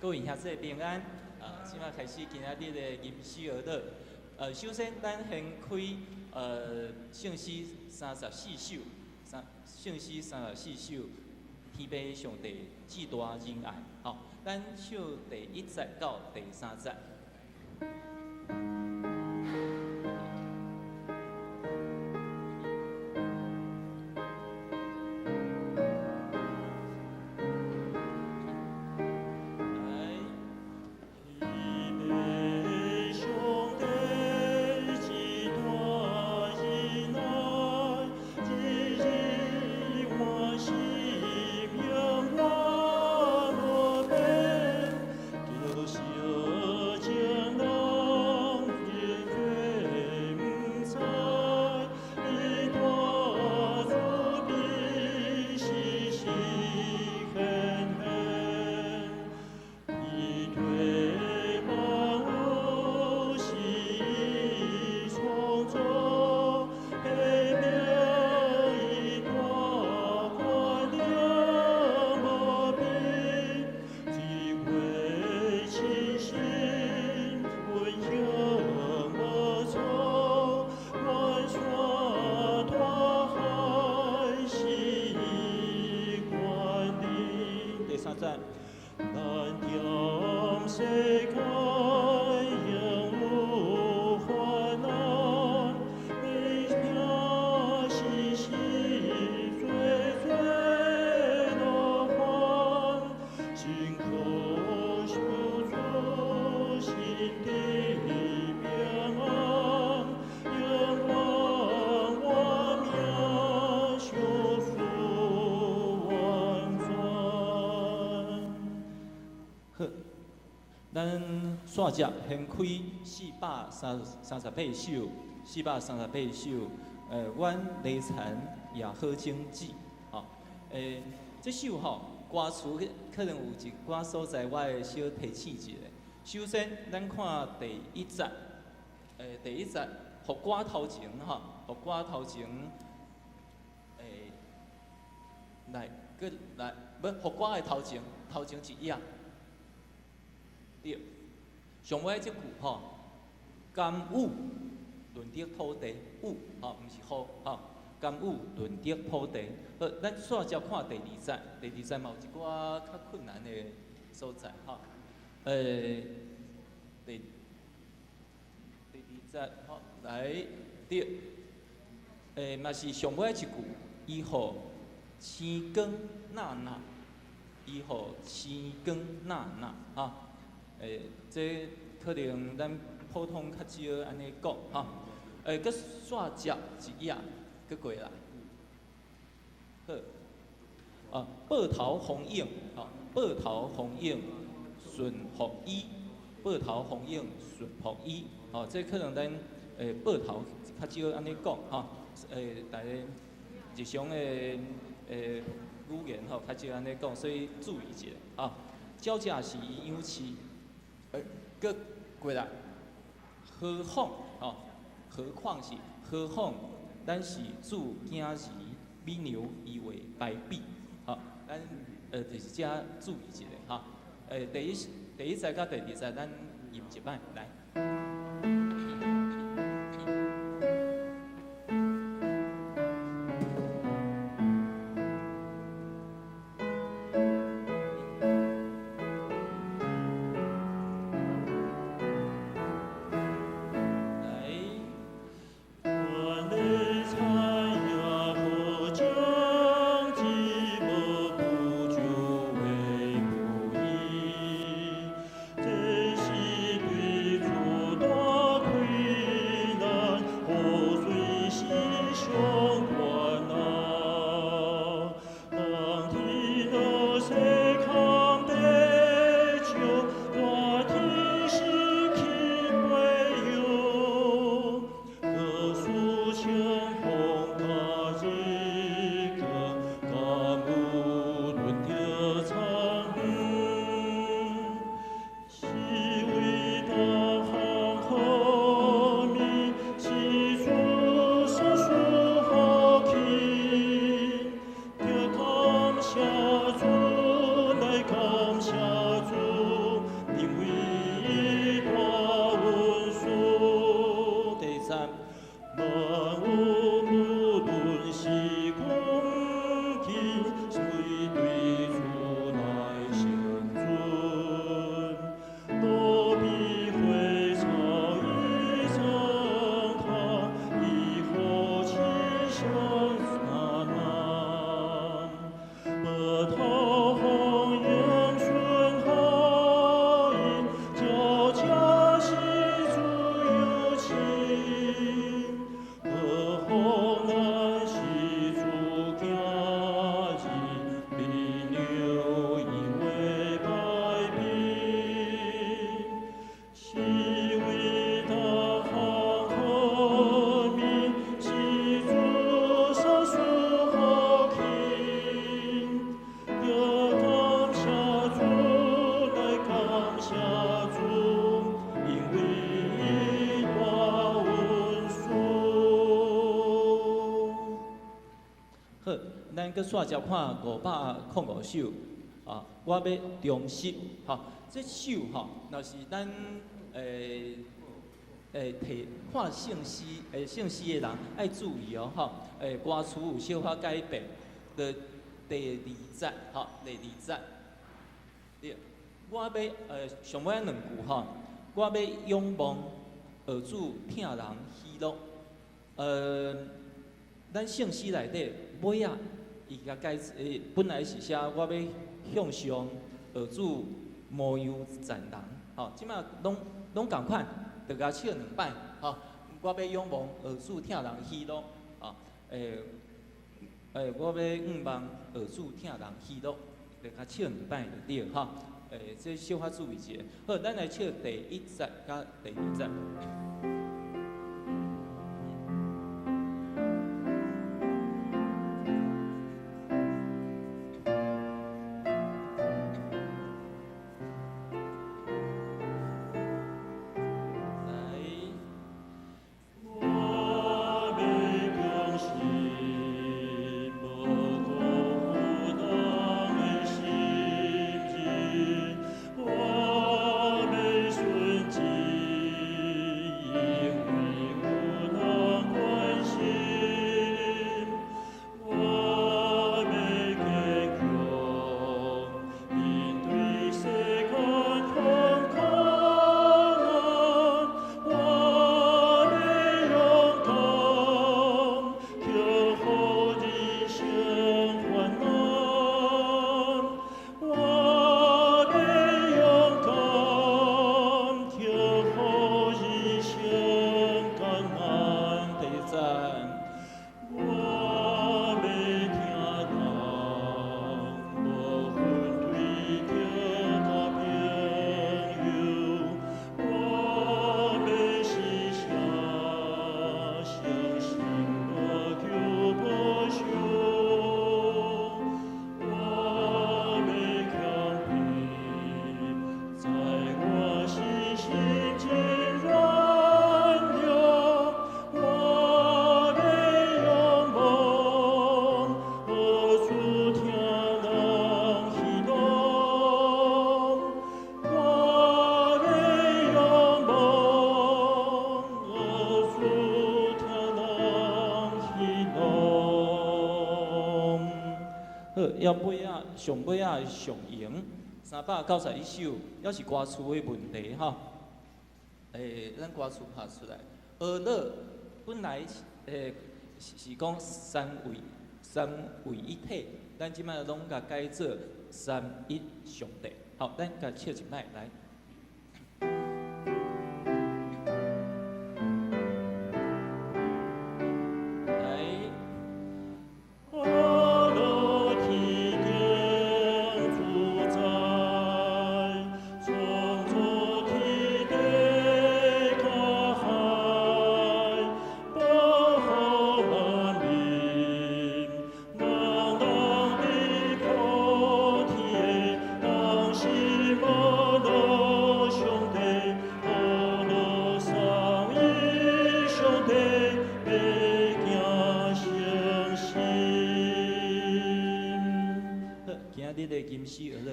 各位兄弟平安，這擺開始今仔日的吟詩學樂。首先咱先開聖詩三十四首，聖詩三十四首，天父上帝至大仁愛，吼，咱唱第一節到第三節。咱煞接先開438首，四百三十八首。阮犁田也好種子，吼，這首吼歌詞可能有一寡所在，我會小提醒一下。首先，咱看第一節，第一節，予歌頭前吼，予歌頭前，來，閣來，無，予歌的頭前，頭前一頁。對，上尾這句吼，甘雨潤得土地，雨吼，毋是雨吼，甘雨潤得土地。好，咱煞接看第二節，第二節嘛有一寡較困難的所在吼。第二節吼，來對，嘛是上尾一句，伊予星光那那，伊予星光那那，哈。這可能咱普通較少按呢講吼。閣煞接一頁，閣過來。好，啊，報頭風湧，吼，報頭風湧，順風雨，報頭風湧，順風雨，吼，這可能咱報頭較少按呢講吼。大家日常的語言吼較少按呢講，所以注意一下啊。鳥食是伊養飼。閣過來，何況吼？何況是何況？咱是主囝兒，美牛伊會排比，吼，咱就是遮注意一下吼。第一節佮第二節，咱吟一擺來。這是對主。咱閣煞接看505首，啊，我欲忠實，吼，這首吼，若是咱提看聖詩的人愛注意哦，吼，歌詞有小可改變，就第二節，吼，第二節，對，我欲上尾兩句吼，我欲仰望學主疼人喜樂，咱聖詩內底尾仔，伊共改，本來是寫我欲向上學主模樣讚人，吼，這擺攏仝款，就共笑兩擺，吼，我欲仰望學主疼人喜樂，啊，我欲仰望學主疼人喜樂，就共笑兩擺就對，吼，這小可注意一下。好，咱來笑第一節佮第二節。要尾仔上尾仔上榮391首，猶是歌詞的問題吼。咱歌詞拍出來，阿樂本來是講三位一體，咱這擺攏共改做三一上帝。好，咱共笑一擺來。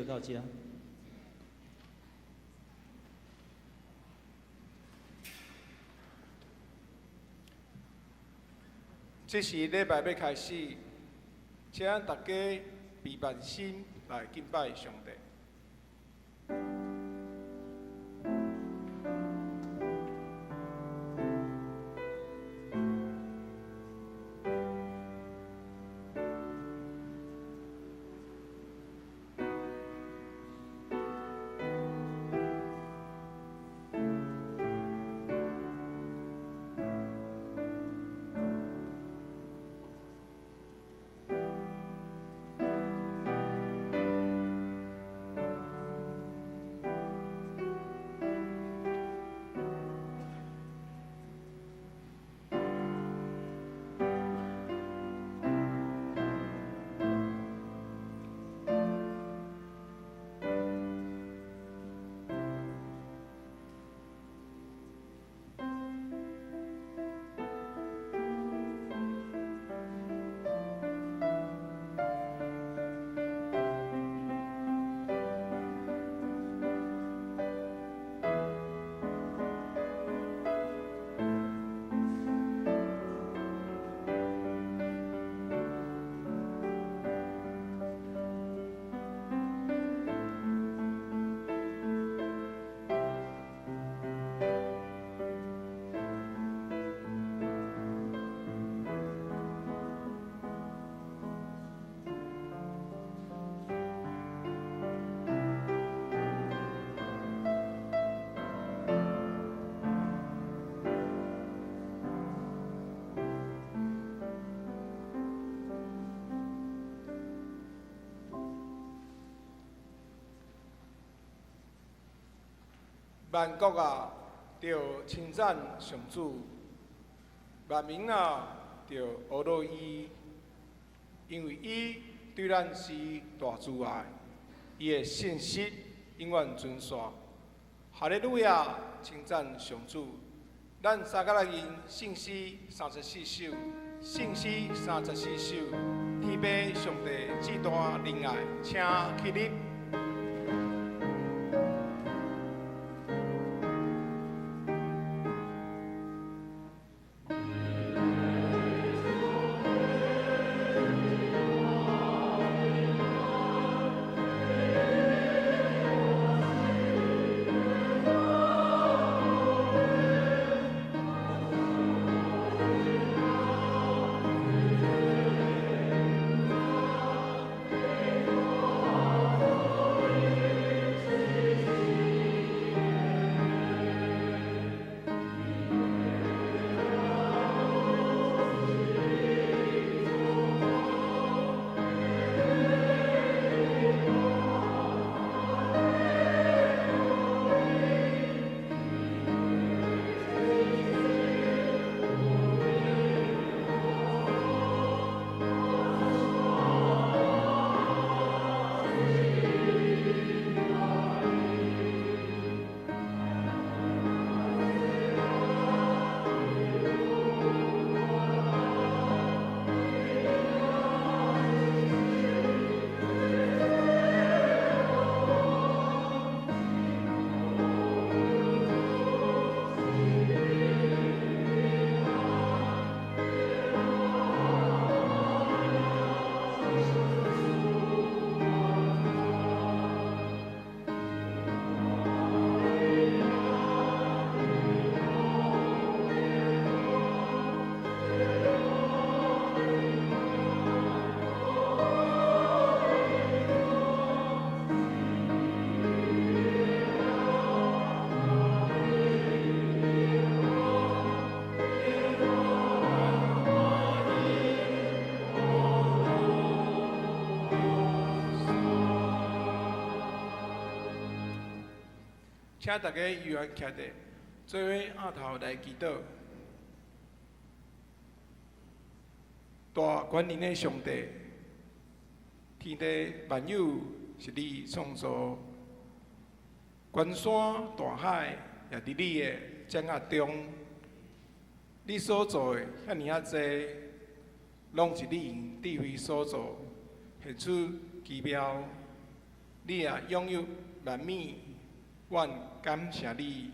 到這。這時禮拜欲開始，請大家閉目心來敬拜上帝。萬國啊，著稱讚上主；萬民啊，著學樂伊，因為伊對咱施大慈愛，伊的信實永遠存續。哈利路亞，稱讚上主。咱三個來吟聖詩34首，聖詩34首，天父上帝至大仁愛，請起立。請大家依然徛佇，做伙徉頭來祈禱。大權能的上帝，天地萬有是你創造，關山大海也佇你的掌握中。你所做的遐爾仔濟，攏是你用智慧所做，顯出奇妙。你也擁有萬物。阮感謝你。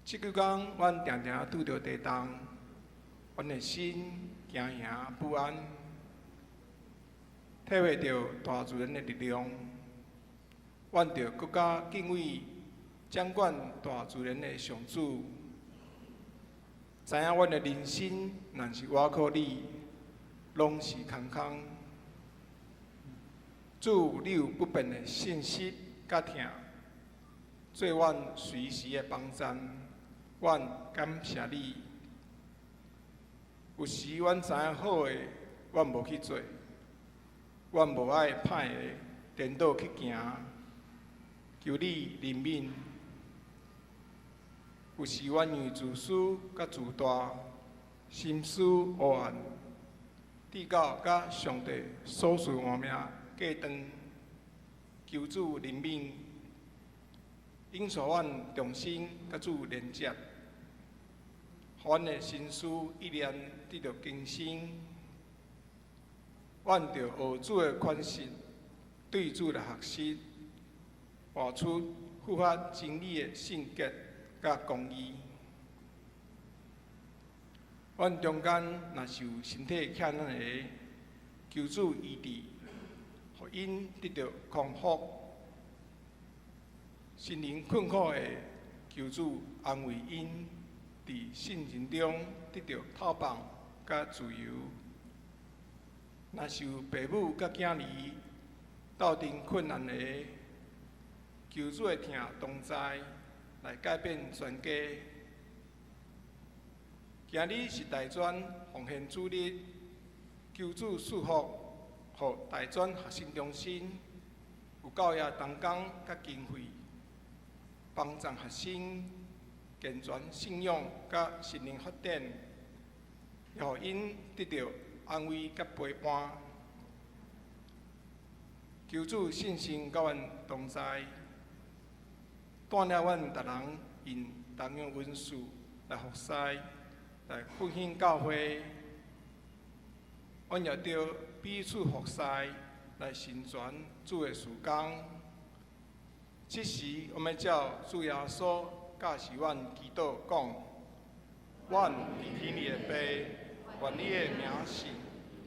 這幾工，阮定定拄著地動，阮的心驚惶不安，體會著大自然的力量，阮著閣較敬畏掌管大自然的上主。知影阮的人生若是倚靠你，攏是空空。主，你有不變的信實佮疼。做阮隨時的幫贊，阮感謝你。有時阮知影好的，阮無去做；阮無愛歹的，顛倒去行。求你憐憫。有時阮因為自私佮自大，心思黑暗，至到佮上帝所賜活命隔斷。求主憐憫。引帶阮重新佮主連接，予阮的心思意念得著更新。阮著學主的款式，對主來學習，活出符合真理的聖潔佮公義。阮中間若是有身體欠咱的，求主醫治，予𪜶得著康復。心靈困苦的，求主安慰𪜶，佇聖靈中得著透放佮自由。若是有爸母佮囝兒鬥陣困難的，求主的疼同在來改變全家。今日是大專奉獻主日，求主賜福，予大專學生中心有教育同工佮經費。幫助學生健全信仰佮心靈發展，予𪜶得著安慰佮陪伴。求主聖神佮阮同在，帶領阮逐人用同樣恩賜來服侍，來復興教會。阮也著彼此服侍，來成全主的事工。這時，阮欲照主耶穌教示阮祈禱講：阮佇天裡的父，願你的名聖，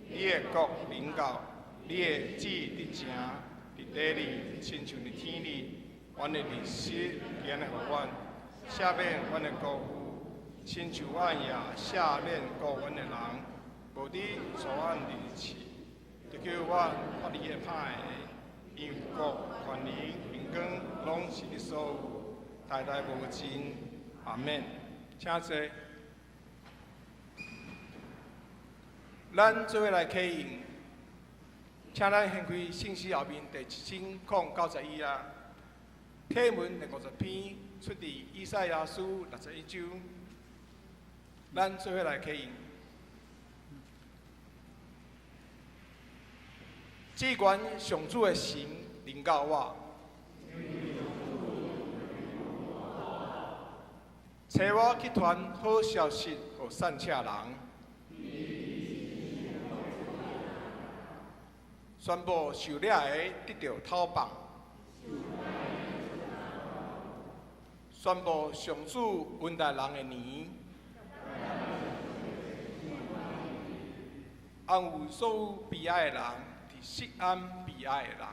你的國臨到，你的旨意得成，佇地裡親像佇天裡。阮的日食今仔日予阮，赦免阮的過負，親像阮也赦免過阮的人，無得帶阮入試，得救阮脫離彼歹的。因為國、權能、榮光，攏是你所有，代代無盡。阿們。請坐。咱做伙來啟應，請咱掀開聖詩後面第1091頁，啟文第50篇，出自以賽亞書61章。咱做伙來啟應。至懸上主的神臨到我，差我去傳好消息予散赤人，宣布受掠的得著討放，宣布上主恩待人的年，安慰所有悲哀的人，佇錫安悲哀的人，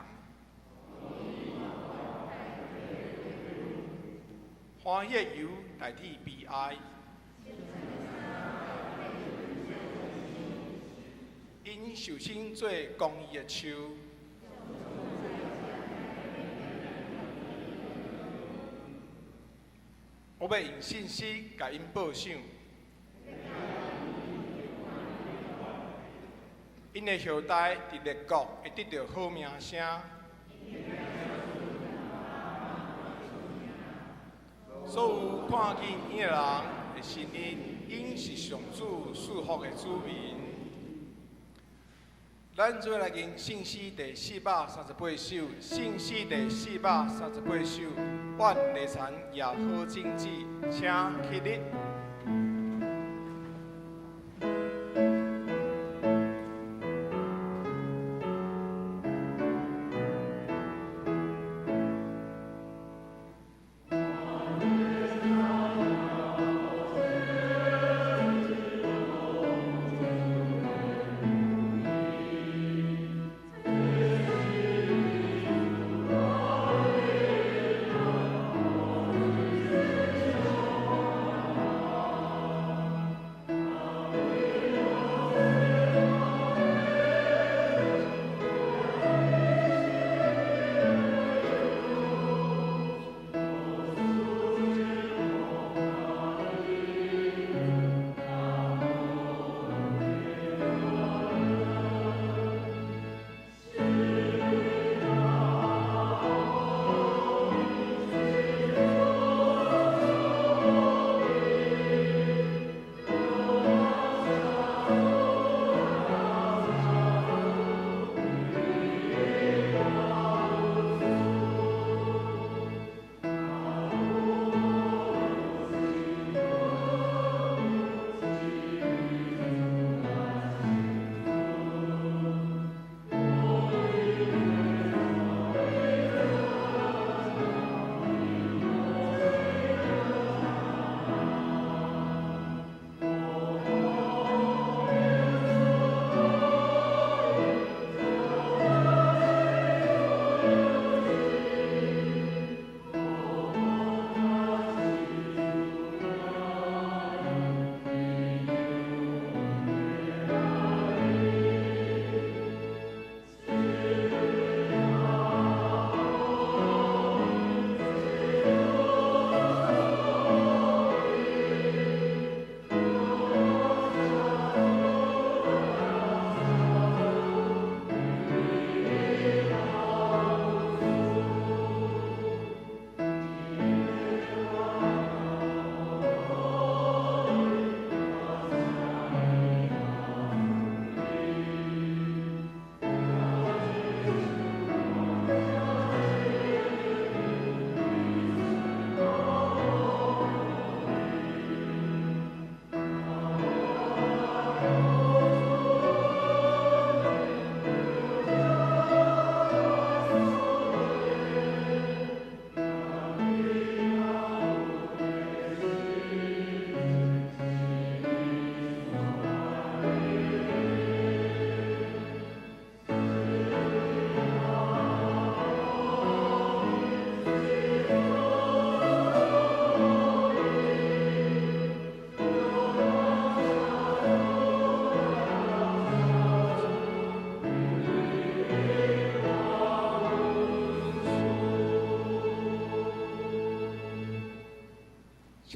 歡喜的油代替悲哀，𪜶受生做公義的樹，我欲用信實共𪜶報賞。𪜶的後代佇列國會得著好名聲。所有看見𪜶的人會承認，𪜶是上主賜福的子民。咱做伙來吟聖詩第438首，聖詩第438首，願禮田也好種子，請起立。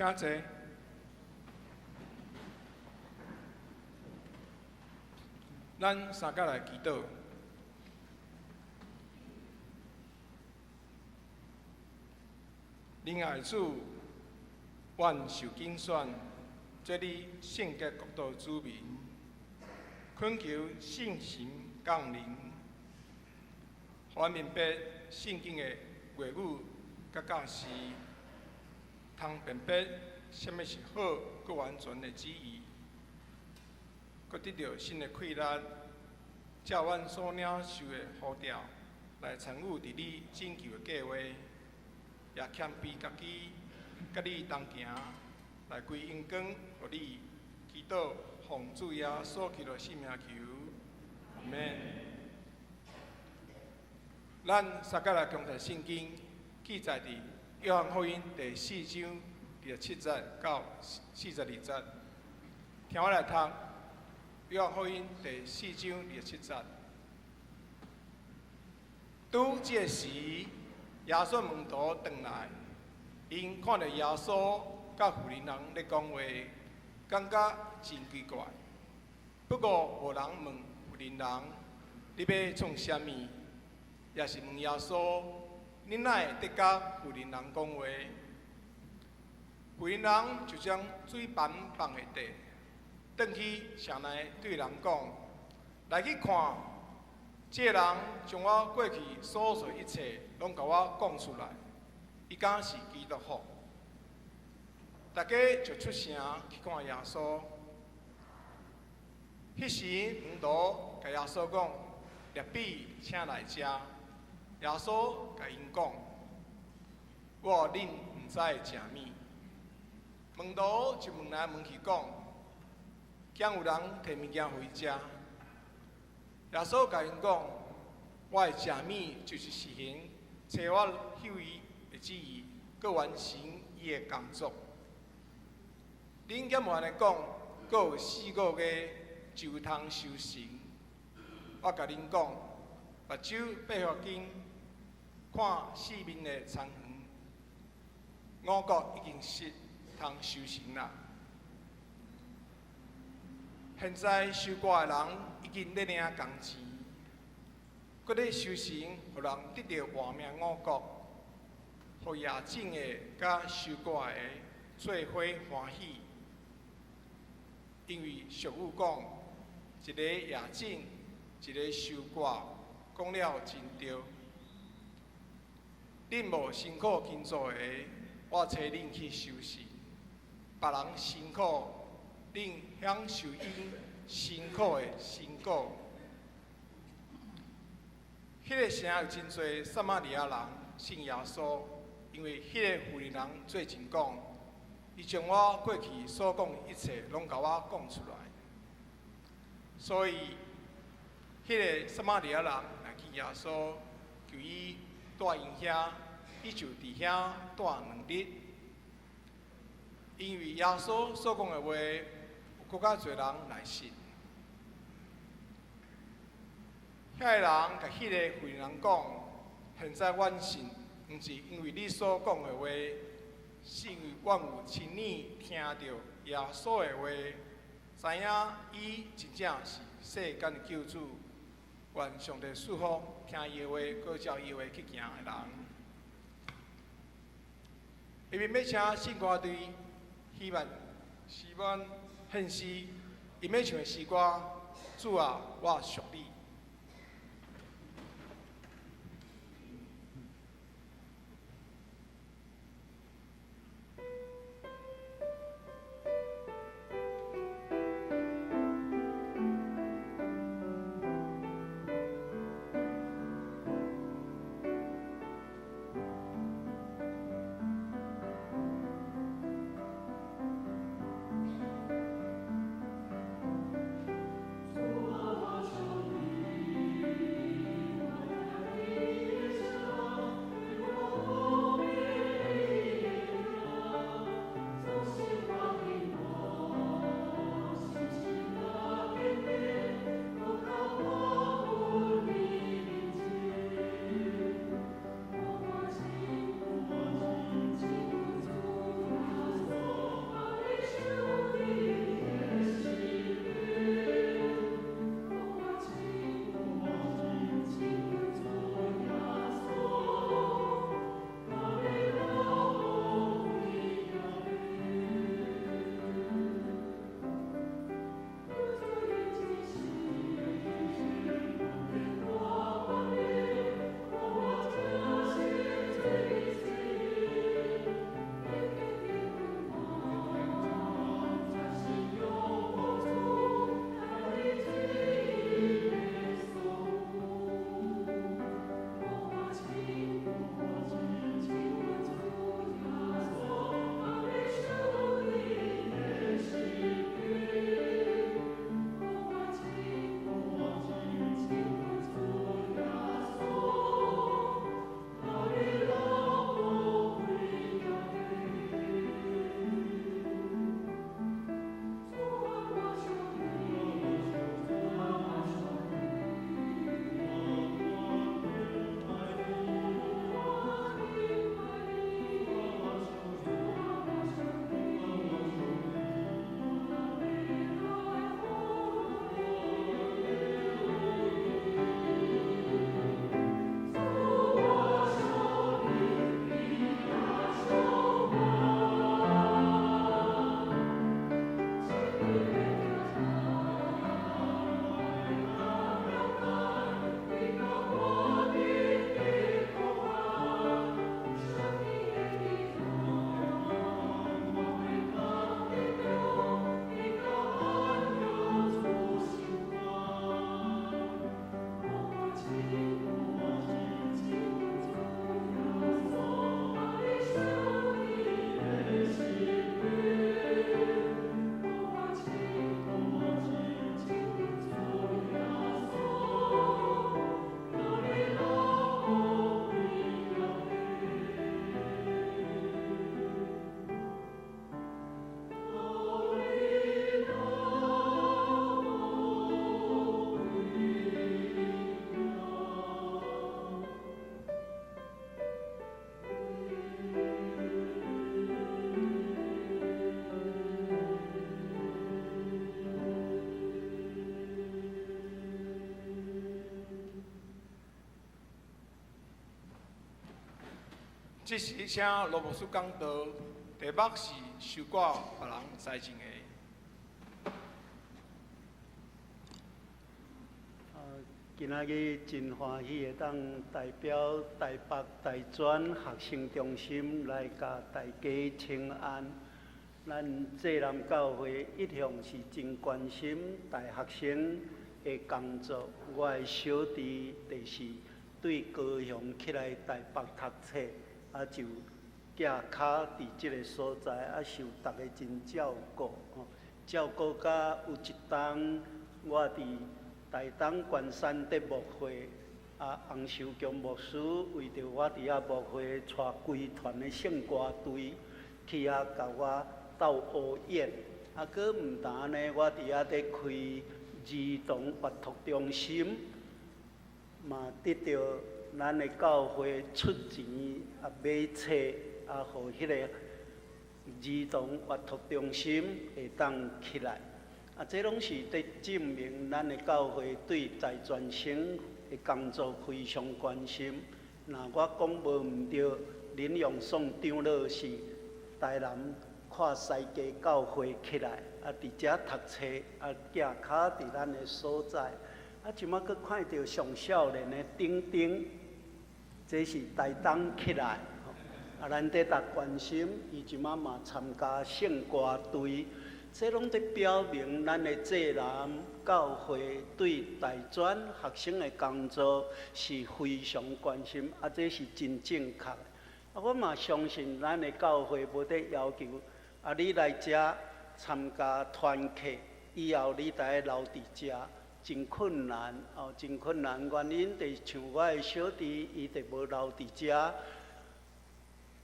請坐。咱三个來祈禱。仁愛主，阮受揀選，做你聖潔國度子民，懇求聖神降臨，予阮明白聖經的話語佮教示，通辨別啥物是好閣完全的旨意，閣得著新的氣力，照阮所領受的呼召來參與佇你拯救的計劃，也謙卑家己，佮你同行，來歸榮光予你。祈禱奉主耶穌基督聖名求，阿門。咱三個來共讀聖經，記載佇約翰福音第四章27節到42節。聽我來讀約翰福音第四章二十七節。拄這時，耶穌門徒轉來，𪜶看著耶穌佮婦人人咧講話，感覺真奇怪。不過無人問婦人人：你欲創啥物？抑是問耶穌：你哪會佇佮婦人人講話？婦人人就將水盤放下底，轉去城內對人講：來去看，這个人將我過去所做一切，攏共我講出來。伊敢是基督否？大家就出城去看耶穌。彼時門徒共耶穌講：辣彼，請來食。耶穌共𪜶講：我予恁毋知會食物。門徒就問來問去講：敢有人提物件予伊食？耶穌共𪜶講：我的食物就是實行差我彼位的旨意，閣完成伊的工作。恁敢無按呢講，閣有四五月就通收成？我共恁講，目睭閉合緊，看四面的田園，五穀已經熟，通收成啦。現在收割的人已經咧領工錢，閣咧收成，予人得著活命五穀，予夜種的佮收割的做伙歡喜。因為俗語講，一个夜種，一个收割，講了真對。恁無辛苦勤做的，我差恁去收成；別人辛苦，恁享受𪜶辛苦的成果。彼个城有真濟撒瑪利亞人信耶穌，因為彼个婦人人做證講，伊將我過去所講的一切攏共我講出來。所以，彼个撒瑪利亞人來見耶穌，求伊蹛𪜶遐，伊就佇遐蹛2日。因為耶穌所講的話，有閣較濟人來信。遐个人共彼个婦人講：現在阮信，毋是因為你所講的話，是因為阮有親耳聽著耶穌的話，知影伊真正是世間的救主。願上帝賜福聽伊的話，閣照伊的話去行的人。伊們欲請聖歌隊，希望希望獻詩，𪜶欲唱的詩歌，主啊，我屬你。主啊，我屬你。這時請羅牧師講道，題目是收割別人栽種的。今仔日真歡喜會當代表台北大專學生中心來共大家請安。咱濟南教會一向是真關心大學生的工作。我的小弟就是對高雄起來台北讀冊，啊就寄跤佇這个所在，啊受逐家真照顧，吼，照顧甲有一冬我佇台東關山的牧會，啊洪秀強牧師為著我佇遐牧會帶規團的聖歌隊去遐共我鬥烏演，啊，閣毋但呢，我佇遐咧開兒童閱讀中心，嘛得著咱的教會出錢啊買冊啊，予彼个兒童閱讀中心會當起來。啊，這攏是佇證明咱的教會對大專生的工作非常關心。若我講無毋對，林永松長老是台南跨西家教會起來，啊，佇遮讀冊，啊，寄跤佇咱的所在。啊，這馬閣看著上少年的丁丁，這是台東起來，啊，咱佇逐關心，伊這馬嘛參加聖歌隊。這攏佇表明咱的濟南教會對大專學生的工作是非常關心，啊，這是真正確的。啊，我嘛相信咱的教會無佇要求，啊，你來遮參加團契以後，你得愛留佇遮，真困難哦，真困難。原因就是像我的小弟，伊就無留佇遮。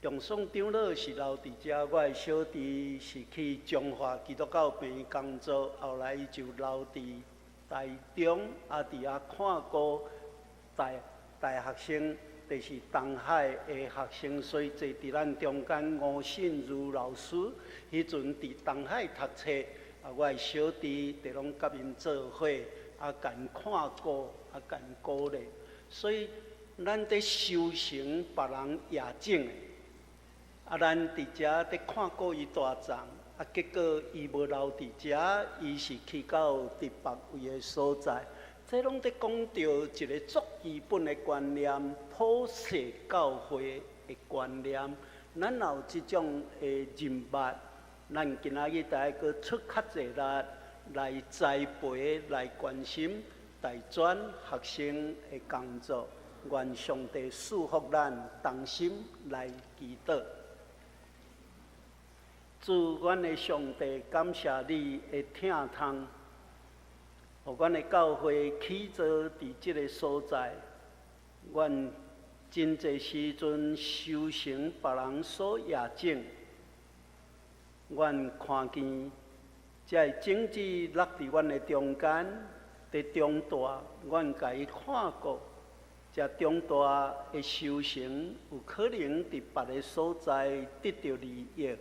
楊松長老是留佇遮，我的小弟是去彰化基督教病院工作，後來伊就留佇台中，啊，佇遐看顧大大學生，就是東海的學生，所以坐佇咱中間吳信如老師，彼陣佇東海讀冊，啊，我的小弟就攏佮𪜶做伙，啊，共𪜶看顧，啊，共𪜶鼓勵，所以咱佇收成別人野種的。啊，咱佇遮佇看顧伊大叢，啊，結果伊無留佇遮，伊是去到佇別位的所在。這攏佇講著一个足基本的觀念，普世教會的觀念。咱若有這種的認捌，咱今仔日得愛閣出較濟力來栽培、來關心大專學生的工作。願上帝賜福咱，同心來祈禱。主，阮的上帝，感謝你的疼痛，予阮的教會起座佇這个所在。阮真濟時陣收成別人所野種，阮看見這个種子落佇阮的中間，佇中大，阮共伊看顧，這中大的收成有可能佇別个所在得著利益。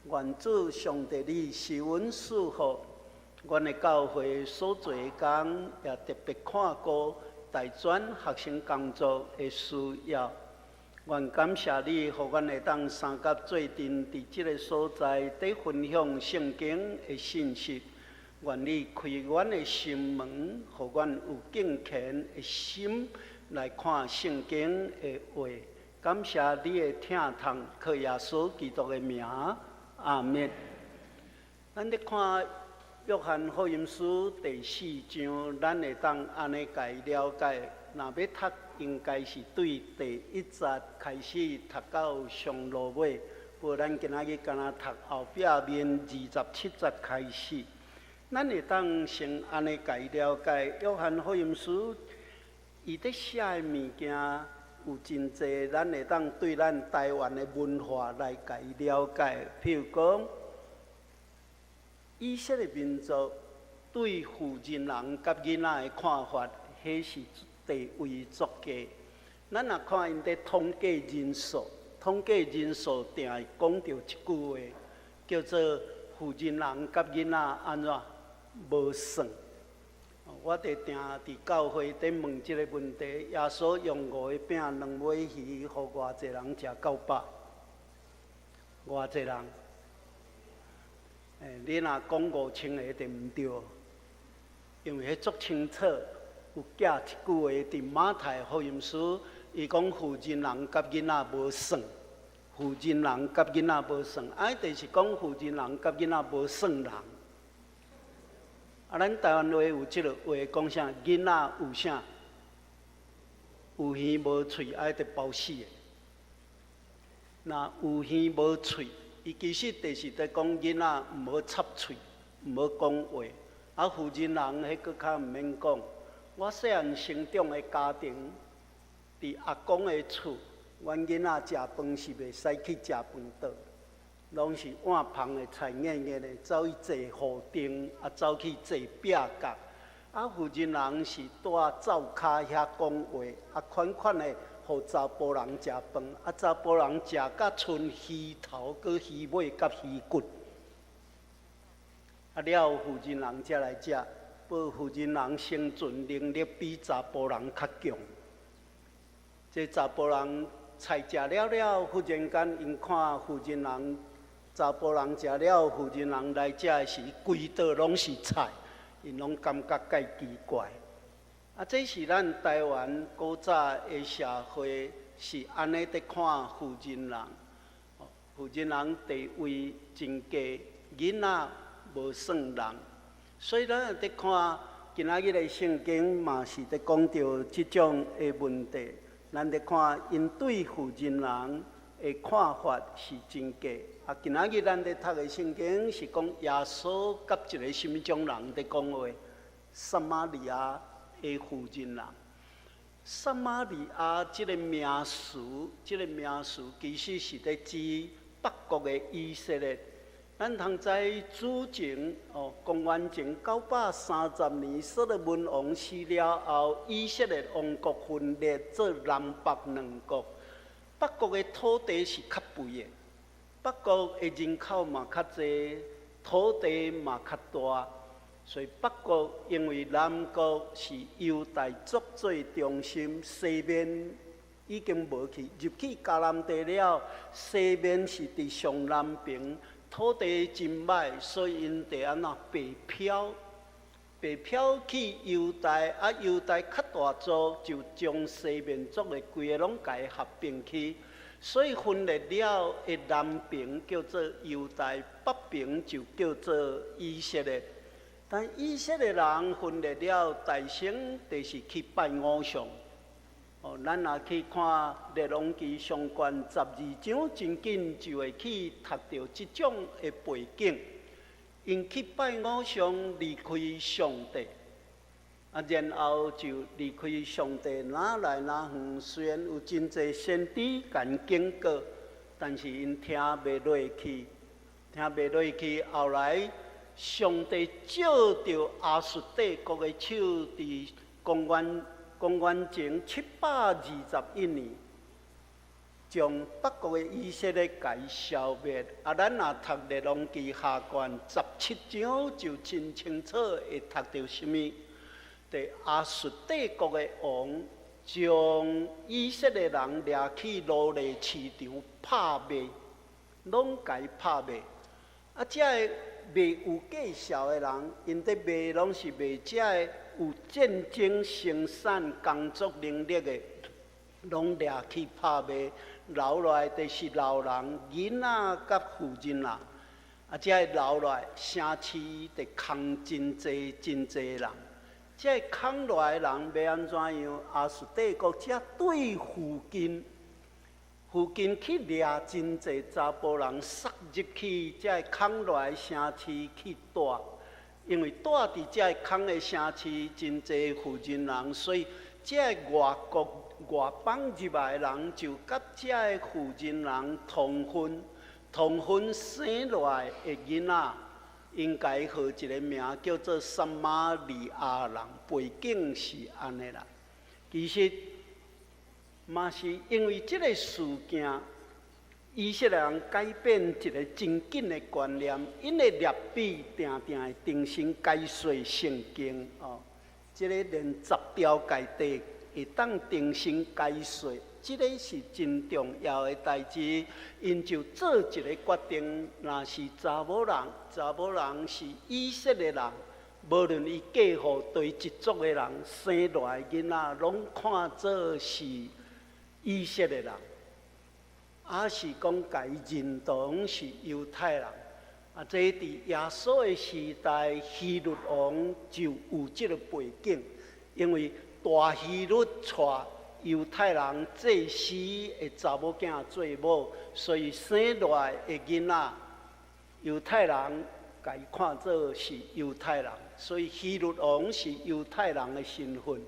願主上帝你施恩賜福，阮的教會所做的工，也特別看顧大專學生工作的需要。願感謝你，予阮會當三甲做陣佇這个所在，佇分享聖經的信息。願你開阮的心門，予阮有敬虔的心來看聖經的話。感謝你的疼痛，靠耶穌基督的名。阿們。咱咧看約翰福音書第四章，咱會當按呢共伊了解。若欲讀，應該是對第一節開始讀到上落尾。無咱今仔日干焦讀後壁面27節開始。咱會當先按呢共伊了解。約翰福音書伊佇寫的物件，有真濟，咱會當對咱台灣的文化來共伊了解。譬如講，以色列民族對婦人人佮囡仔的看法，彼是地位足低。咱若看𪜶佇統計人數，統計人數定會講著一句話，叫做婦人人佮囡仔按怎無算。我佇定佇教會佇問這个問題：耶穌用五个餅兩尾魚，予偌濟人食夠飽？偌濟人？欸，你若講5000個就毋對，因為彼足清楚有記一句話佇馬太福音書，伊講婦人人佮囡仔無算，婦人人佮囡仔無算，啊，就是講婦人人佮囡仔無算人。啊，咱台灣話有這个話講啥？囡仔有啥？有耳無喙，愛得包死的。若有耳無喙，伊其實就是佇講囡仔毋好插喙，毋好講話。啊，婦人人彼閣較毋免講。我細漢成長的家庭，佇阿公的厝，阮囡仔食飯是袂使去食飯桌。攏是碗芳的菜硬硬的，走去坐雨頂，啊，走去坐壁角。啊，婦人人是蹛灶跤遐講話，啊，款款的予查埔人食飯，啊，查埔人食甲賰魚頭、閣魚尾、佮魚骨。啊，了後婦人人才來食，不過婦人人生存能力比查埔人較強。這查埔人菜食了了，忽然間𪜶看婦人人。查埔人食了，婦人人來食的時，規桌攏是菜，𪜶攏感覺蓋奇怪。啊，這是咱台灣古早的社會是按呢佇看婦人人，婦人人地位真低，囡仔無算人，所以咱佇看今仔日的聖經嘛是佇講著這種的問題。咱佇看𪜶對婦人人的看法是真低。啊，今仔日咱佇讀的聖經是講耶穌佮一个啥物種人佇講話？撒瑪利亞的婦人人。撒瑪利亞這个名詞，這个名詞其實是佇指北國的以色列。咱通知主前哦，公元前930年，所羅門王死了後，以色列王國分裂做南北兩國。北國的土地是較肥的。北國的人口嘛較濟，土地嘛較大，所以北國因為南國是猶大族做中心，西面已經無去，入去迦南地了，西面是佇上南邊，土地真歹，所以𪜶得按怎北漂，北漂去猶大，啊猶大較大族就將西面族的規个攏共伊合併去。所以分裂了的南邊叫做猶大，北邊就叫做以色列。但以色列人分裂了，大先就是去拜偶像。哦，咱若去看《列王紀上卷十二章，真緊就會去讀著這種的背景。𪜶去拜偶像，離開上帝。啊，然後就離開上帝，哪來哪遠。雖然有真濟先知共𪜶警告，但是𪜶聽袂落去，聽袂落去。後來上帝藉著亞述帝國的手，佇公元前721年，將北國的以色列共伊消滅。啊，咱若讀列王紀下卷17章，就真清楚會讀著啥物。佇亞述帝國的王將以色列人掠去奴隸市場拍賣，攏共伊拍賣。啊，這个賣有價數的人，𪜶佇賣攏是賣這个有戰爭生產工作能力的，攏掠去拍賣，留落來就是老人、囡仔佮婦人啦。啊，這个留落來城市就空真濟真濟人。這个空落來的人欲按怎樣？亞述帝國才對附近，附近去掠真濟查埔人，塞入去這个空落來的城市去蹛。因為蹛佇這个空的城市真濟婦人人，所以這个外國外邦入來的人就佮這个婦人人通婚，通婚生落來的囡仔。𪜶共伊號一个名叫做撒瑪利亞人，背景是按呢啦。其實嘛是因為這個事件，以色列人改變一个真緊的觀念，𪜶的律法定定會重新解說聖經哦。這个連十條誡地會當重新解說，這个是真重要的代誌。𪜶就做一个決定，若是查某人，查某人是以色列人，無論伊嫁予佗一族的人，生落來囡仔，攏看做是以色列人，抑是講共伊認同是猶太人。啊，這佇耶穌的時代，希律王就有這个背景，因為大希律娶猶太人祭司的查某囝做某，所以生落來的囡仔，猶太人共伊看做是猶太人，所以希律王是猶太人的身份。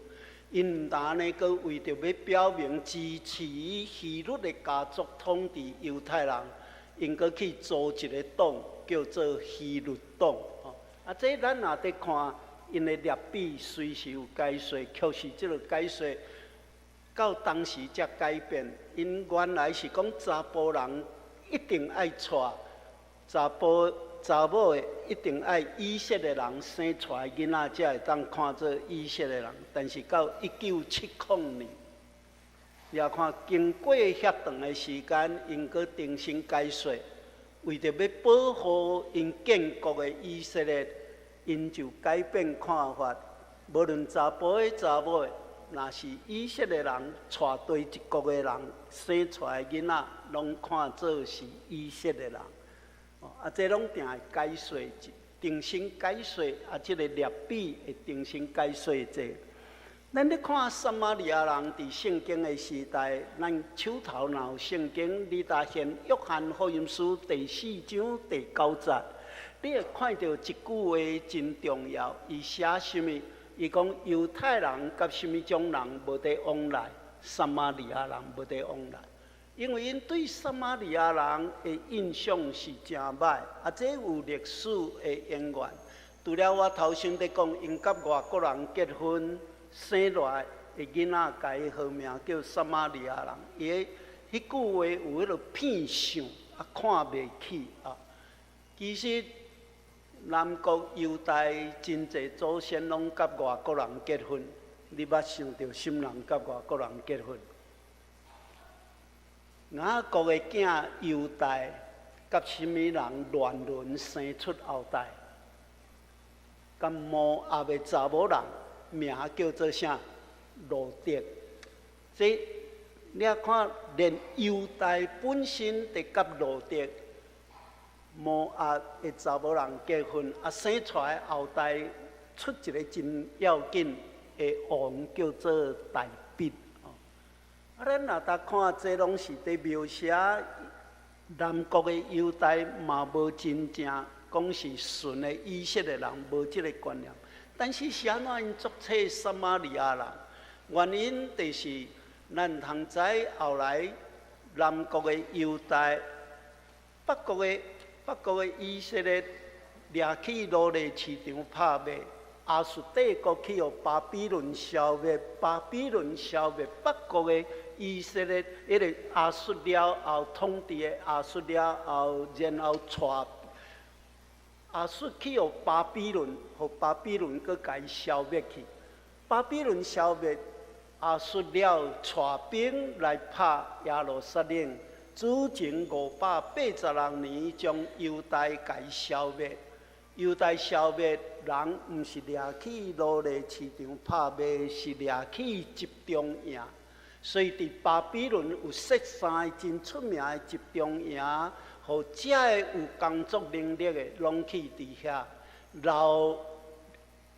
𪜶毋但按呢，閣為著欲表明支持希律的家族統治猶太人，𪜶閣去組一个黨，叫做希律黨。啊，這咱若佇看𪜶的律法隨時有解說，確實這个解說到當時才改變。𪜶原來是講查埔人一定愛娶查埔查某的，一定愛以色列人生出來囡仔，才會當看做以色列人。但是到1970年，也看經過遐長的時間，𪜶閣重新解說，為著欲保護𪜶建國的以色列，𪜶就改變看法。無論查埔的查某的，若是以色列人娶佗一國的人生出來囡仔，攏看做是以色列人。啊，這攏定會解說，重新解說啊，這个律法會重新解說這。咱咧看撒瑪利亞人佇聖經的時代，咱手頭若有聖經，你打現約翰福音書第四章第九節，你會看著一句話真重要。伊寫啥物？伊講猶太人佮啥物種人無得往來，撒瑪利亞人無得往來，因為𪜶對撒瑪利亞人的印象是誠歹，啊，這有歷史的淵源。除了我頭先佇講，𪜶佮外國人結婚，生落來的囡仔，共伊號名叫撒瑪利亞人。伊的彼句話有彼个偏向，啊，看袂起啊。其實南國猶大真濟祖先攏佮外國人結婚，你捌想著啥物人佮外國人結婚？雅各的囝猶大佮啥物人亂倫生出後代？佮摩押的查某人名叫做啥？路得。這你看，連猶大本身就佮路得摩押的查某人結婚，啊，生出來後代出一个真要緊的王，叫做大衛。啊，咱若逐看，這攏是佇描寫南國的猶大嘛，無真正講是純的以色列人，無這个觀念。但是是按怎𪜶足揣撒瑪利亞人？原因就是咱通知後來南國的猶大、北國的以色列掠去奴隸市場拍賣，亞述帝國去予巴比倫消滅，巴比倫消滅北國的以色列，彼个亞述了後統治的亞述了後，然後帶亞述去予巴比倫，予巴比倫閣共伊消滅去。巴比倫消滅亞述了，帶兵來拍耶路撒冷，主前586年將猶大共伊消滅。猶大消滅人，毋是掠去奴隸市場拍賣，是掠去集中營。所以佇巴比倫有設三个真出名的集中營，予遮个有工作能力的，攏去佇遐留，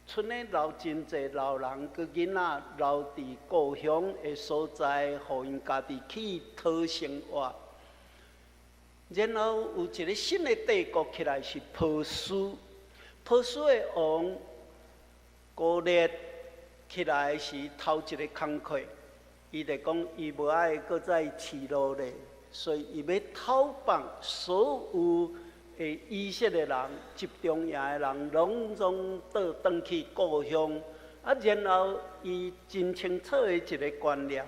賰咧留真濟老人佮囡仔留佇故鄉的所在，予𪜶家己去討生活。然後有一个新的帝國起來，是波斯。波斯的王高烈起來時，頭一个工課，伊就講伊無愛閣再飼奴隸，所以伊欲討放所有的以色列人、集中營的人，攏總倒轉去故鄉。啊，然後伊真清楚的一个觀念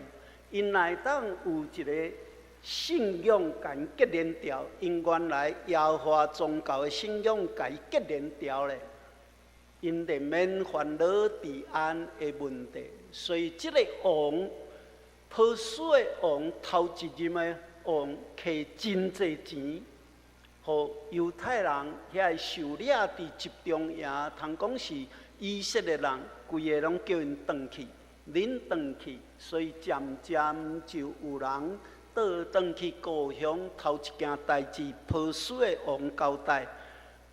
，𪜶會當有一个信仰共伊結連牢，𪜶原來耶和華宗教的信仰共伊結連牢咧。𪜶連免煩惱治安的問題，所以這个王，波斯的王，頭一任的王，摕真濟錢，予猶太人遐受掠佇集中營，通講是以色列人，規个攏叫𪜶轉去，恁轉去，所以漸漸就有人倒轉去故鄉。頭一件代誌，波斯的王交代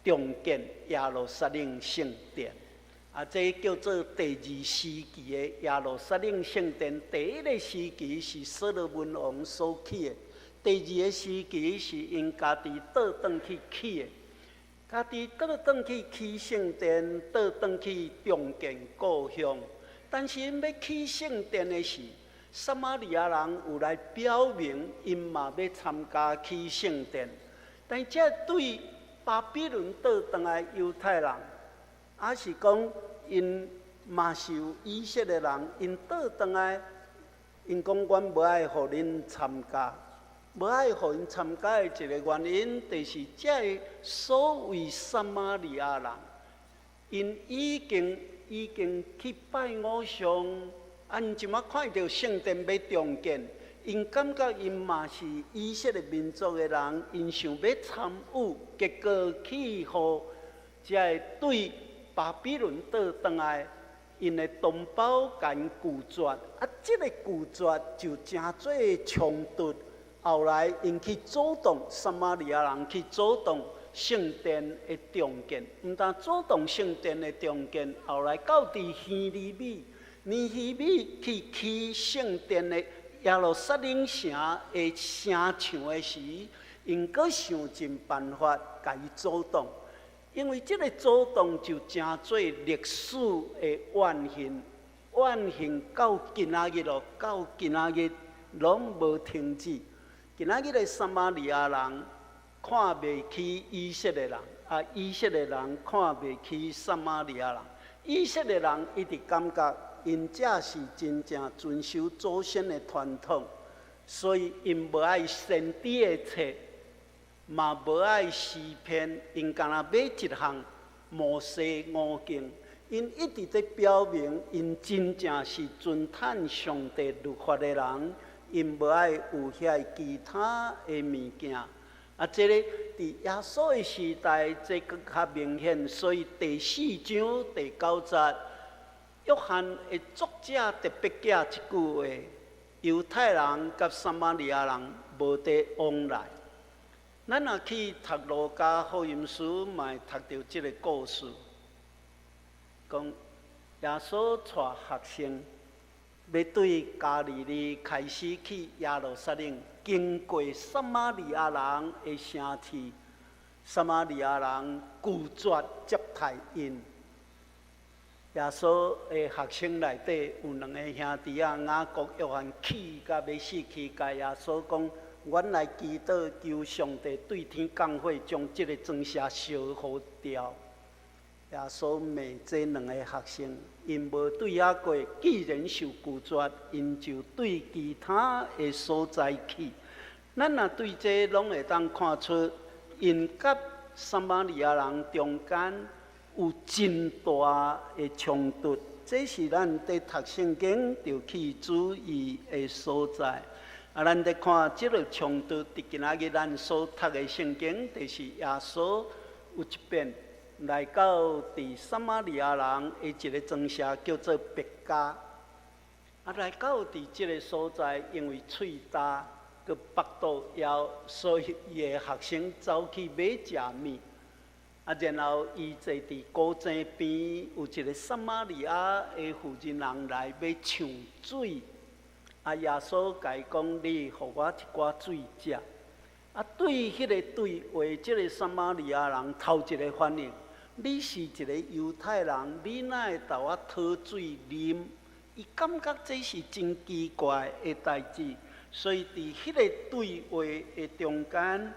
重建耶路撒冷聖殿。啊，這叫做第二時期的耶路撒冷聖殿。第一个時期是所羅門王所起的，第二个時期是𪜶家己倒轉去起的。家己倒轉去起聖殿，倒轉去重建故鄉。但是𪜶欲起聖殿的時，撒瑪利亞人有來表明，𪜶嘛欲參加起聖殿。但這對巴比倫倒轉來猶太人，抑是講𪜶嘛是有以色列人，𪜶倒轉來，𪜶講阮無愛予恁參加，無愛予𪜶參加的一个原因，就是這个所謂撒瑪利亞人，𪜶已經去拜偶像，啊，𪜶這馬看著聖殿欲重建，𪜶感覺𪜶嘛是以色列民族的人，𪜶想欲參與，結果去予這个對巴比倫倒轉來，𪜶的同胞共𪜶拒絕，啊，這个拒絕就成做衝突。後來𪜶去阻擋撒瑪利亞人去阻擋聖殿的重建，毋但阻擋聖殿的重建，後來到佇尼希米，尼希米去起聖殿的耶路撒冷城的城牆的時，𪜶閣想盡辦法共伊阻擋，因為這个阻擋就成做歷史的怨恨，怨恨到今仔日咯，到今仔日攏無停止。今仔日的撒瑪利亞人看袂起以色列人，啊，以色列人看袂起撒瑪利亞人。以色列人一直感覺𪜶這是真正遵守祖先的傳統，所以𪜶無愛先知的冊，嘛無愛詩篇，𪜶干焦買一項摩西五經。𪜶一直佇表明，𪜶真正是遵趁上帝律法的人。𪜶無愛有遐其他的物件，啊，這个佇耶穌的時代，這閣較明顯。所以第四章第九節，約翰的作者特別記一句話：猶太人佮撒瑪利亞人無得往來。咱若去讀路加福音書，嘛會讀著這个故事，講耶穌帶學生欲對加利利開始去耶路撒冷，經過撒瑪利亞人的城市，撒瑪利亞人拒絕接待𪜶。耶穌的學生內底有兩个兄弟仔，雅各、約翰，氣甲欲死去，共耶穌講：阮來祈禱，求上帝對天降火，將這个莊舍燒予掉。耶穌罵這兩个學生，𪜶無對遐過，既然受拒絕，𪜶就對其他的所在去。咱若對這攏會當看出，𪜶佮撒瑪利亞人中間有真大的衝突。這是咱佇讀聖經著去注意的所在。啊，咱佇看這个衝突，佇今仔日咱所讀的聖經，就是耶穌有一遍來到佇撒瑪利亞人的一个莊舍，叫做別迦。啊，來到佇這个所在，因為喙焦閣腹肚枵，所以伊的學生走去買食物。啊，然後伊坐佇古井邊，有一个撒瑪利亞的婦人人來欲搶水。啊，耶穌共伊講：你予我一寡水食。啊，對彼个對話，這个撒瑪利亞人頭一个反應：你是一个猶太人，你哪會投我討水啉？伊感覺這是真奇怪的代誌，所以佇彼个對話的中間，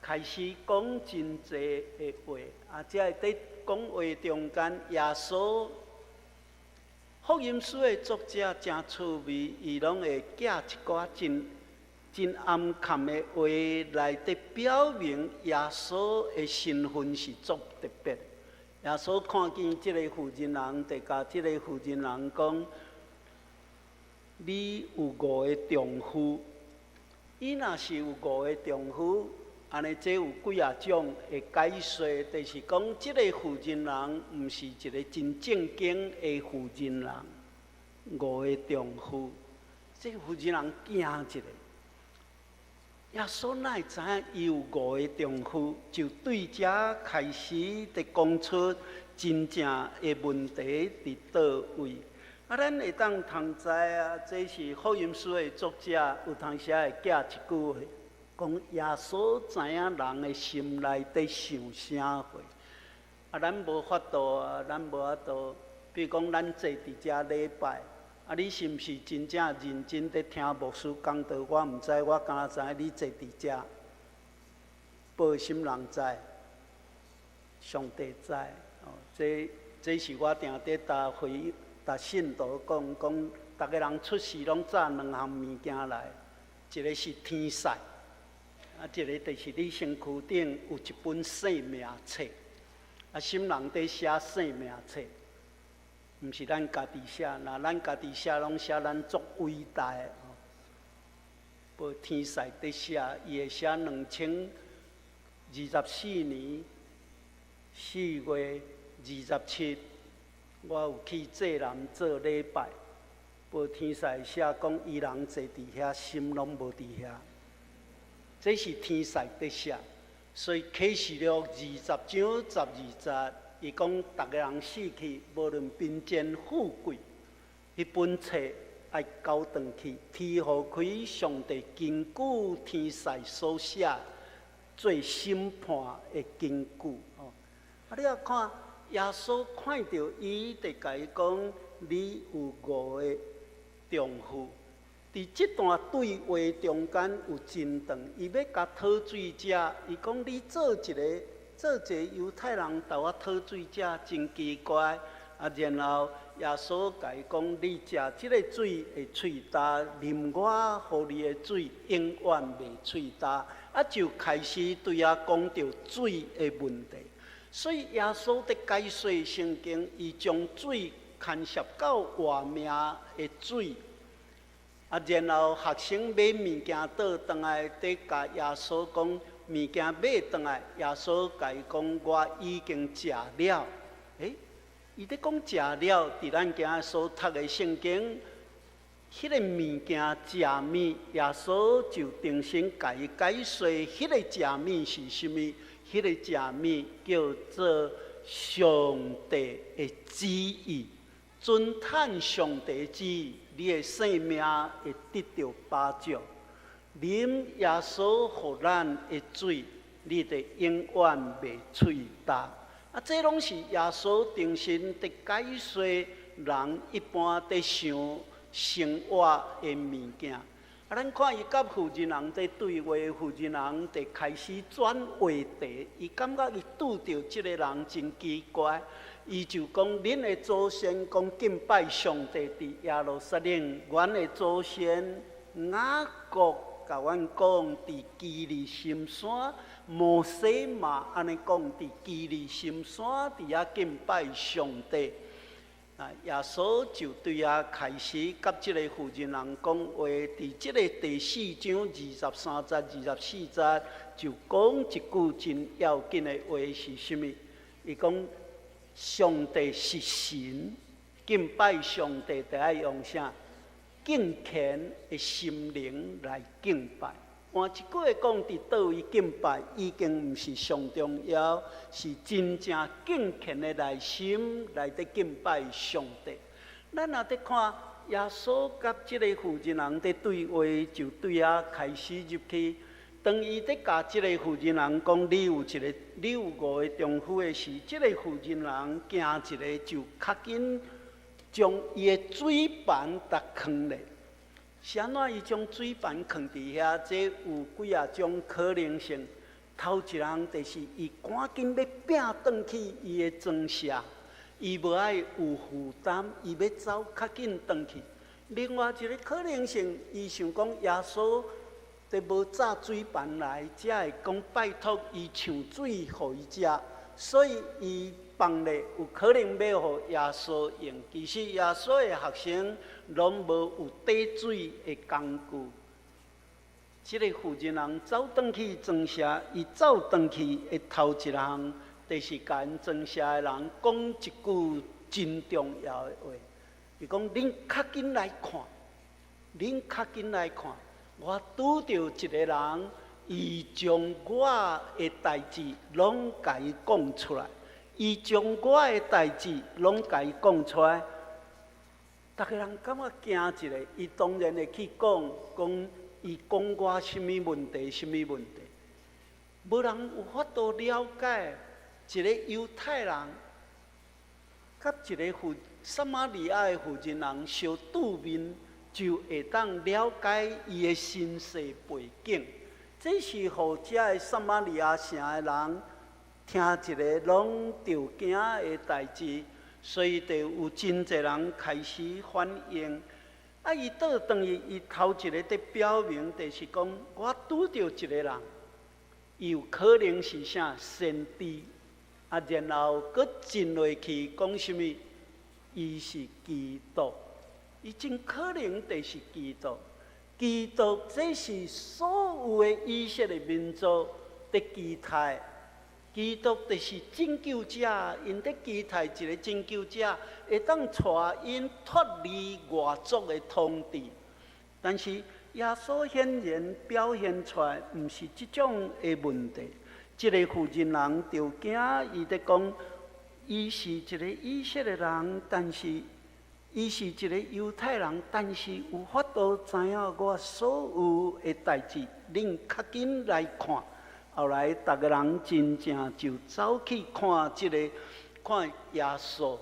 開始講真濟的話。啊，這个佇講話中間，耶穌福音書的作者誠趣味，伊攏會寄一寡真真暗含的話來佇表明耶穌的身份是足特別。耶穌看見這个婦人人，就共這个婦人人講：你有五个丈夫。伊若是有五个丈夫，按呢這有幾仔種的解說，就是講這个婦人人毋是一个真正經的婦人人。五个丈夫，這个婦人人驚一下。耶穌哪會知影伊有五个丈夫？就對遮開始佇講出真正的問題佇佗位。啊，咱會當通知啊，這是福音書的作者有當時會寄一句話，講耶穌知影人的心內佇想啥貨。啊，咱無法度啊，咱無法度。比如講，咱坐佇遮禮拜。啊！你是毋是真正認真佇聽牧師講道？我毋知，我敢若知影你坐佇遮，報心人知，上帝知。哦，這是我定佇逐會、逐信徒講講，逐个人出世攏紮兩項物件來，一个是天使，啊，一个就是你身軀頂有一本生命冊。啊，啥人佇寫生命冊？毋是咱家己寫，若咱家己寫，攏寫咱足偉大的。無天使佇寫，伊會寫2024年4月27，我有去濟南做禮拜，無天使寫講伊人坐佇遐，心攏無佇遐。這是天使佇寫，所以啟示錄20章12節。伊講，逐个人死去，無論貧賤富貴，彼本冊愛交轉去，天予開，上帝根據天使所寫做審判的根據。哦，啊，你仔看，耶穌看著伊，就共伊講：你有五个丈夫。佇這段對話中間有真長，伊欲共討水食，伊講你做一个。做一個猶太人，投我討水食，真奇怪。啊，然後耶穌共伊講：你食這个水會喙焦，啉我予你的水永遠袂喙焦。啊，就開始對遐講著水的問題。所以耶穌佇解說聖經，伊將水牽涉到活命的水。啊，然後學生買物件倒轉來，佇共耶穌講。物件買轉來，耶穌共伊講：我已經食了。欸，伊佇講食了，佇咱今仔所讀的聖經，彼个物件食物，耶穌就重新共伊解說，彼个食物是啥物？彼个食物叫做上帝的旨意，遵趁上帝旨意，你的性命會得著保障。啉耶穌予咱的水，你就永遠袂喙焦。啊，這攏是耶穌重新佇解說人一般佇想生活的物件。啊，咱看伊佮婦人人佇對話，婦人人就開始轉話題，伊感覺伊拄著這个人真奇怪，伊就講：恁的祖先講敬拜上帝佇耶路撒冷，阮的祖先雅各。共阮講，佇基利心山，摩西嘛按呢講，佇基利心山佇遐敬拜上帝。啊，耶穌就對遐開始佮這个婦人人講話，佇這个第四章23節、24節就講一句真要緊的話是啥物？伊講上帝是神，敬拜上帝著愛用啥？敬虔的心靈來敬拜。換一句話講，佇佗位敬拜已經毋是上重要，是真正敬虔的內心來佇敬拜上帝。咱若佇看耶穌佮這个婦人人佇對話，就對遐開始入去。當伊佇共這个婦人人講，你有一个，你有五个丈夫的時，這个婦人人驚一下就較緊。將伊的水盤逐囥咧，是按怎伊將水盤囥佇遐？這有幾仔種可能性。頭一項就是伊趕緊欲摒轉去伊的莊舍，伊無愛有負擔，伊欲走較緊轉去。另外一个可能性，伊想講耶穌佇無紮水盤來，才會講拜託伊搶水予伊食，所以伊。放咧，有可能欲予耶穌用。其實耶穌的學生攏無有綴水的工具。這個婦人人走轉去莊舍，伊走轉去的頭一項，就是共𪜶莊舍的人講一句真重要的話。伊講：恁較緊來看，恁較緊來看，我拄著一个人，伊將我的代誌攏共伊講出來，伊將我的代誌攏共伊講出來。逐个人感覺驚一下，伊當然會去講，講伊講我啥物問題，啥物問題。無人有法度了解一个猶太人，佮一个婦撒瑪利亞的婦人人相拄面，就會當了解伊的身世背景。這是予遮个撒瑪利亞城的人聽一个攏著驚的代誌，所以就有真濟人開始反應。啊！伊倒轉去，伊頭一个佇表明，就是講我拄著一個人，伊有可能是啥先知。啊，然後閣進落去講啥物？伊是基督，伊真可能就是基督。基督這是所有的以色列民族佇期待。基督就是拯救者，𪜶佇期待一个拯救者會當帶𪜶脫離外族的統治。但是耶穌顯然表現出來，毋是這種的問題。這个婦人人就驚，伊佇講，伊是一个以色列人，但是伊是一个猶太人，但是有法度知影我所有的代誌，恁較緊來看。後來，逐个人真正就走去看這个看耶穌。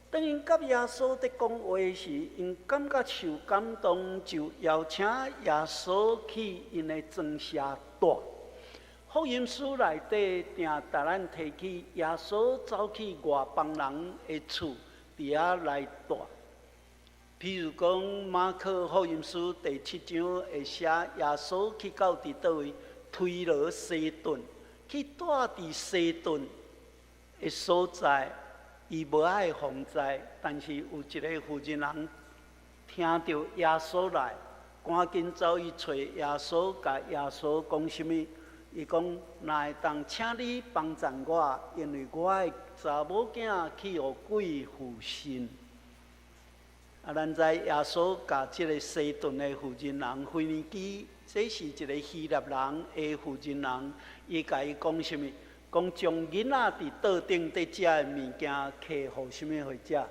當𪜶佮耶穌佇講話時，𪜶感覺受感動，就邀請耶穌去𪜶的莊舍蹛。福音書內底定共咱提起，耶穌走去外邦人的厝，佇遐來蹛。譬如講，馬可福音書第七章會寫耶穌去到佇佗位？推羅西頓，去蹛佇西頓的所在，伊無愛防災，但是有一个婦人人聽著耶穌來，趕緊走去揣耶穌，共耶穌講啥物？伊講：若會當，請你幫贊我，因為我的查某囝去予鬼附身。啊，咱知耶穌共這个西頓的婦人人腓尼基，這是一个希臘人的婦人人，伊共伊講啥物？講將囡仔佇桌頂佇食的物件，摕予啥物伙食？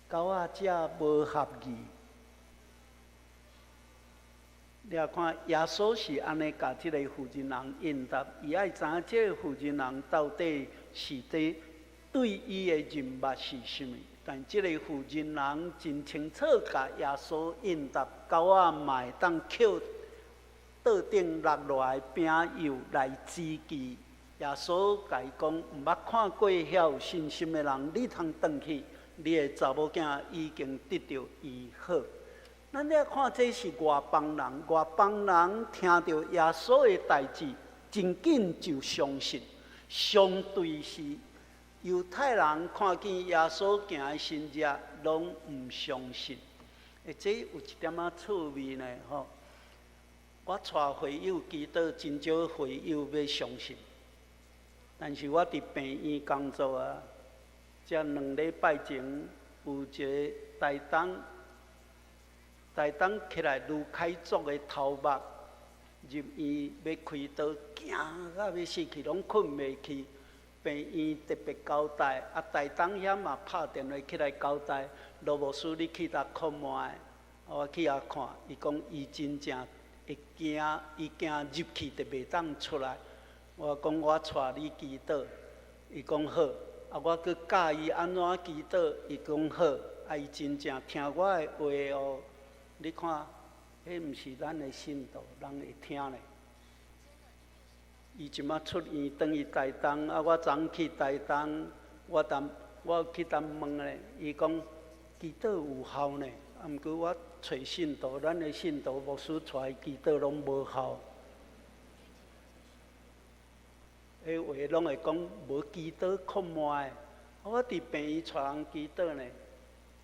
狗仔食無合宜。你也看耶穌是按呢共這个婦人人應答，伊愛知影這個婦人人到底是佇對伊的認捌是啥物。但這个婦人人真清楚，共耶穌應答，狗仔嘛會當抾桌頂落落來餅幼來支持。耶穌共伊講，毋捌看過遐有信心的人，你通轉去，你的查某囝已經得著醫好。咱咧看這是外邦人，外邦人聽著耶穌的代誌，真緊就相信。相對是猶太人看見耶穌行的神蹟，攏毋相信。欸，這有一點仔趣味呢，吼！我帶會友祈禱，真少會友欲相信。但是我佇病院工作啊，這兩禮拜前有一个台東，台東起來盧凱族的頭目入院欲開刀，驚甲欲死去，攏睏袂去。病院特別交代，啊，台東遐嘛拍電話起來交代，羅牧師你去搭看覓？我去遐看，伊講伊真正會驚，伊驚入去就袂當出來。我講我帶你祈禱，伊講好。啊，我閣教伊按怎祈禱，伊講好。啊，伊真正聽我的話哦。你看，彼毋是咱的信徒，人會聽咧。伊這馬出院，轉去台東，啊，我昨去台東，我當我去當問咧，伊講祈禱有效呢。啊，毋過我揣信徒，咱的信徒牧師帶伊祈禱攏無效。彼話攏會講無祈禱哭滿的。我佇病院帶人祈禱呢，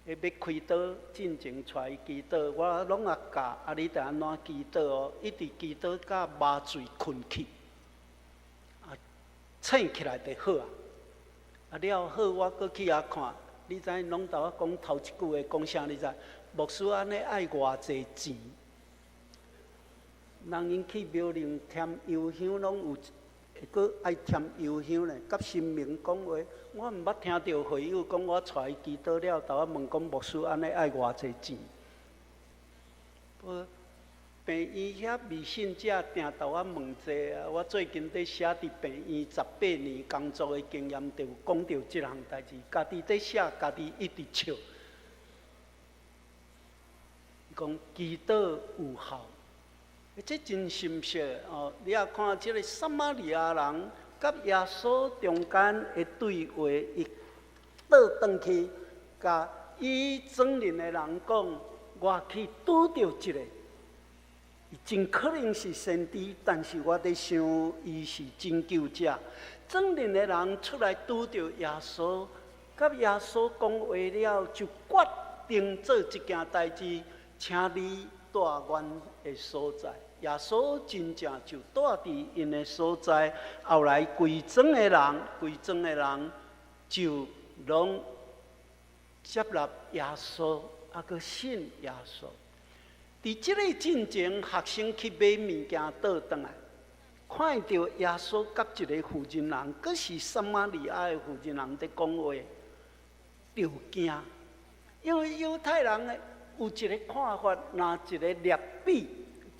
彼欲開刀進前帶伊祈禱，我攏也教啊，你著按怎祈禱哦？一直祈禱甲麻醉睏去，啊，醒起來就好啊。啊了好，我閣去遐看，你知𪜶攏共我講頭一句話講啥？你知？牧師按呢愛偌濟錢？人𪜶去廟裡添油香，攏有會閣愛添油香呢。佮神明講話，我毋捌聽著會友講，我帶伊祈禱了，共我問講牧師按呢愛偌濟錢？無病院遐未信者定共我問這啊！我最近佇寫佇病院18年工作的經驗，就講著這項代誌，家己佇寫，家己一直笑。伊講祈禱有效。這真深切哦！你也看這个撒瑪利亞人佮耶穌中間的對話，伊倒轉去，共伊莊鄰的人講：我去拄著一个，伊真可能是先知，但是我佇想伊是拯救者。莊鄰的人出來拄著耶穌，佮耶穌講話了，就決定做這件代誌，請你蹛阮的所在。耶穌真正就蹛佇𪜶的所在。後來規莊的人，規莊的人就攏接納耶穌，猶閣信耶穌。佇這个進前，學生去買物件倒轉來，看著耶穌佮一个婦人人，閣是撒瑪利亞的婦人人佇講話，就驚，因為猶太人的有一个看法，若一个拉比，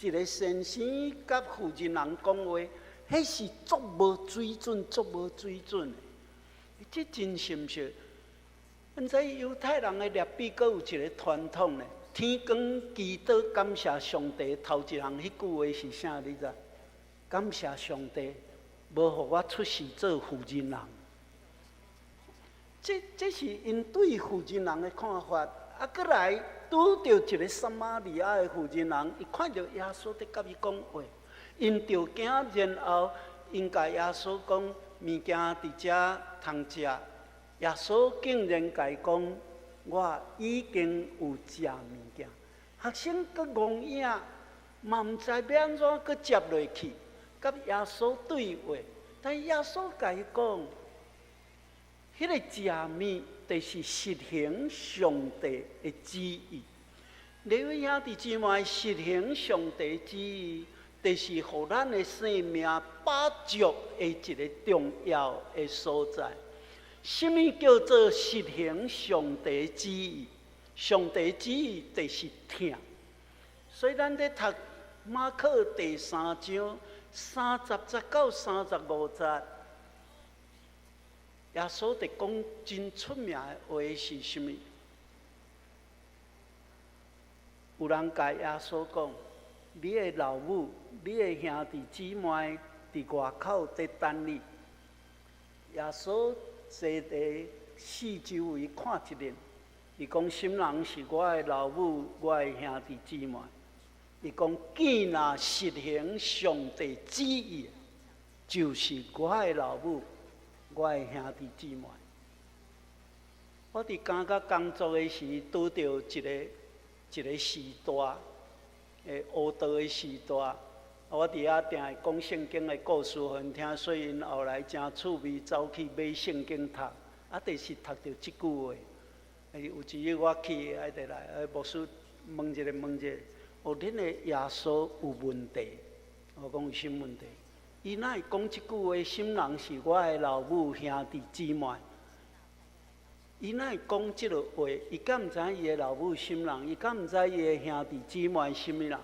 一个先生佮婦人人講話，彼是足無水準、足無水準的。這真深實。毋知猶太人的拉比閣有一个傳統呢？天光祈禱感謝上帝，頭一項彼句話是啥？你知？感謝上帝，無予我出世做婦人人。這是𪜶對婦人人的看法。啊，閣來拄著一个撒瑪利亞的婦人人，伊看著耶穌佇佮伊講話，𪜶就驚，然後𪜶共耶穌講物件佇遮通食。耶穌竟然共伊講：我已經有食物件。學生閣戇影，嘛毋知欲按怎閣接落去，佮耶穌對話。但耶穌共伊講，彼个食物就是實行上帝的旨意。你位兄弟姊妹，實行上帝旨意，就是予咱的生命飽足的一个重要的所在。什物叫做實行上帝旨意？上帝旨意就是疼。所以咱佇讀馬可第三章30節到35節，耶穌佇講真出名的話是啥物？有人共耶穌講：你的老母、你的兄弟姊妹佇外口佇等你。耶穌坐佇四周圍看一輪，伊講：啥物人是我的老母、我的兄弟姊妹？伊講：見若實行上帝旨意，就是我的老母、我的兄弟姊妹。我佇監獄工作的時，拄著一个一个序大，會烏道的序大。我佇遐定會講聖經的故事予𪜶聽，所以𪜶後來誠趣味，走去買聖經讀，啊，就是讀著這句話。有一日我去，啊，就來，牧師問一个問一个，哦，恁的耶穌有問題？我講有啥問題？伊哪會講這句話？啥物人是我的老母兄弟姊妹？伊哪會講這个話？伊敢毋知影伊的老母啥物人？伊敢毋知伊的兄弟姊妹啥物人？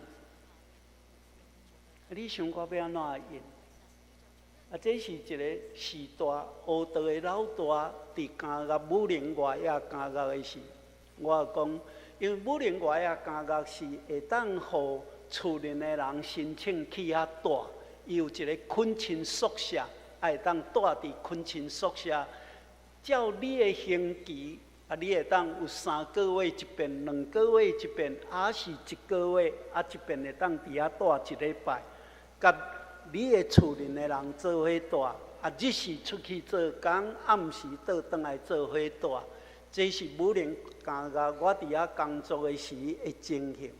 你想我欲按怎應？啊，這是一个序大烏道的老大，佇監獄武陵外野監獄的時，我講，因為武陵外野監獄是會當予厝內的人申請去遐蹛，伊有一个懇親宿舍，會當蹛佇懇親宿舍，照你的刑期，啊，你會當有3個月一遍，2個月一遍，抑是一個月，啊，一遍會當佇遐蹛一禮拜。佮你的厝內的人做伙蹛，啊，啊，日時出去做工，暗時倒轉來做伙帶。這是武陵監獄我佇遐工作的時的情形。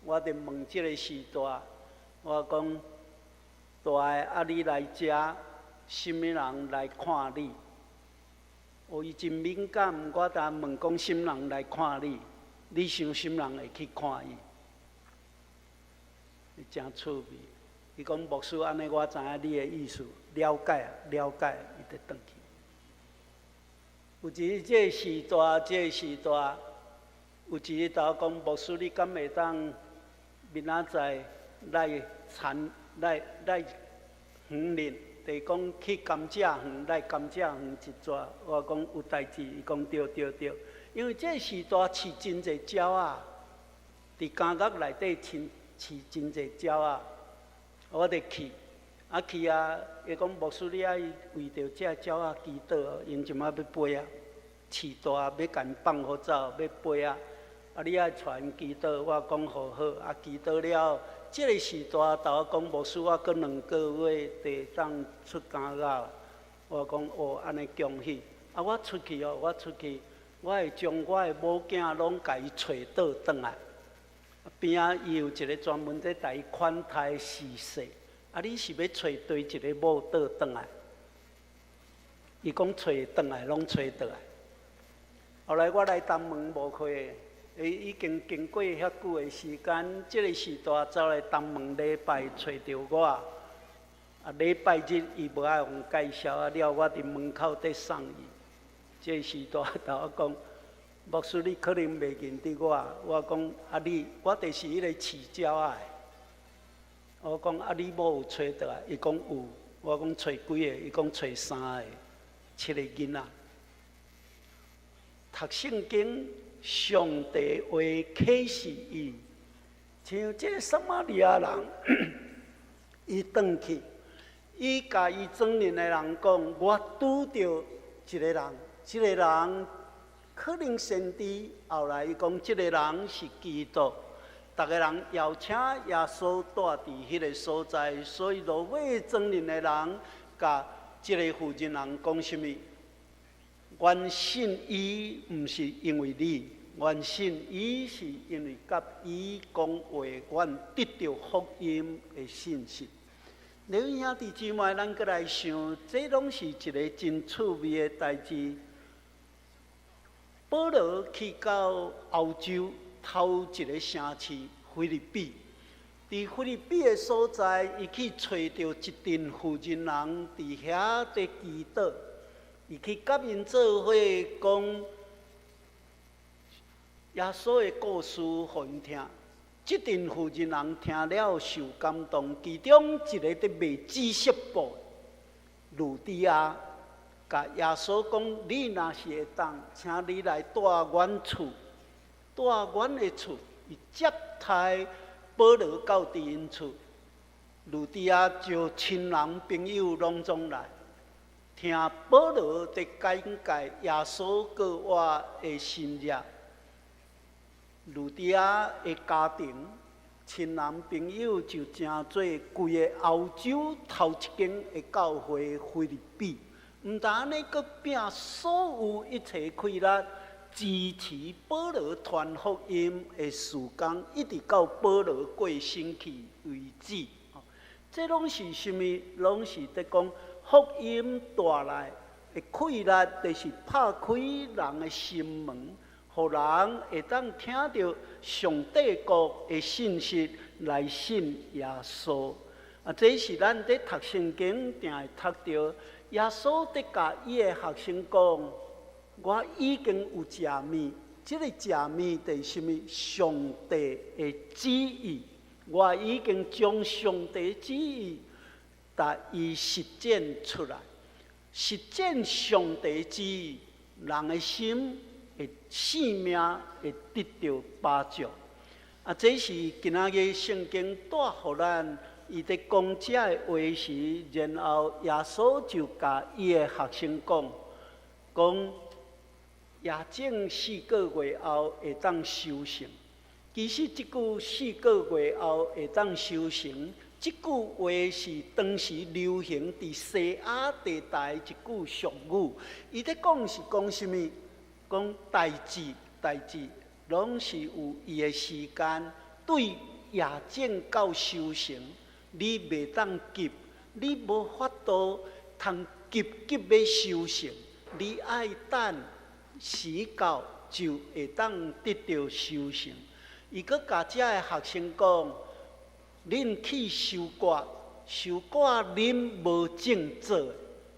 我就問這个序大，我講大的啊，你來遮，啥物人來看你？哦，伊真敏感，我共問講啥物人來看你？你想啥物人會去看伊？伊誠趣味。伊講牧師按呢，我知影你的意思，了解了解，伊就轉去。有一日，這个序大，這个序大，有一日頭講牧師，你敢會當明仔載來田來來園林？就是講去甘蔗園來甘蔗園一逝。我講有代誌，伊講對對對。因為這个序大飼真濟鳥仔，佇監獄內底飼飼真濟鳥仔，我就去，啊去啊！伊講牧師，你愛為著這鳥仔祈禱，𪜶這馬欲飛啊，飼大欲共𪜶放予走，欲飛啊！啊，你愛帶𪜶祈禱，我講好好，啊祈禱了，這个序大頭我講牧師，我閣兩個月就會當出監獄。我講哦，按呢恭喜！啊，我出去哦，我出去，我會將我的某囝攏共伊揣倒轉來。邊仔伊有一个專門佇共伊款待侍侍，啊，你是欲揣佗一个某倒轉來？伊講揣轉來，攏揣倒來。後來我來東門無開，伊已經經過遐久的時間，這个序大走來東門禮拜揣著我。啊，禮拜日伊無愛予介紹啊，了我佇門口佇送伊。這个序大共我講，牧師你可能袂認得我，我講啊你，我就是彼個飼鳥仔的。我講啊你某有揣倒來？伊講有。我講揣幾个？伊講揣三个，七个囡仔。讀聖經，上帝話啟示伊，像這個撒瑪利亞人，伊轉去，伊共伊莊鄰的人講：我拄著一個人，這個人可能先知。後來伊講，這個人是基督。逐个人邀請耶穌蹛佇彼个所在，所以落尾莊鄰的人共這个婦人人講啥物？阮信伊，毋是因為你，阮信伊是因為佮伊講話，阮得著福音的信息。你兄弟姊妹，咱閣來想，這攏是一个真趣味的代誌。保羅去到歐洲頭一个城市腓立比，佇腓立比的所在，伊去揣著一陣婦人人佇遐佇祈禱。伊去佮𪜶做伙講耶穌的故事，予𪜶聽。這陣婦人人聽了受感動，其中一个佇賣紫色布，呂底亞，共耶穌講：你若是會當，請你來蹛阮厝，蹛阮的厝。伊接待保羅到佇𪜶厝，呂底亞招親人朋友攏總來。聽保羅佇簡介耶穌過活的神跡，呂底亞的家庭、親人朋友就成做規个歐洲頭一間的教會腓立比，毋但按呢，閣摒所有一切氣力支持保羅傳福音的事工，一直到保羅過身去為止。這攏是啥物？攏是佇講。福音帶來的氣力，就是拍開人的心門，予人會當聽著上帝國的信息來信耶穌。啊，這是咱佇讀聖經定會讀著。耶穌佇共伊的學生講：我已經有食物，這个食物就是啥物？上帝的旨意。我已經將上帝旨意。共伊實踐出來，實踐上帝旨意，人的心的性命會得著幫助。啊，這是今仔日聖經帶予咱，伊佇講這个話時，然後耶穌就共伊的學生講，講耶種四個月後會當收成。其實這句四個月後會當收成，這句話是當時流行佇西亞地帶一句俗語。伊咧講是講啥物？講代誌，代誌攏是有伊的時間。對夜種到收成，你袂當急，你無法度通急急欲收成。你愛等時到，就會當得著收成。伊閣共遮的學生講：恁去收割，收割恁無種做，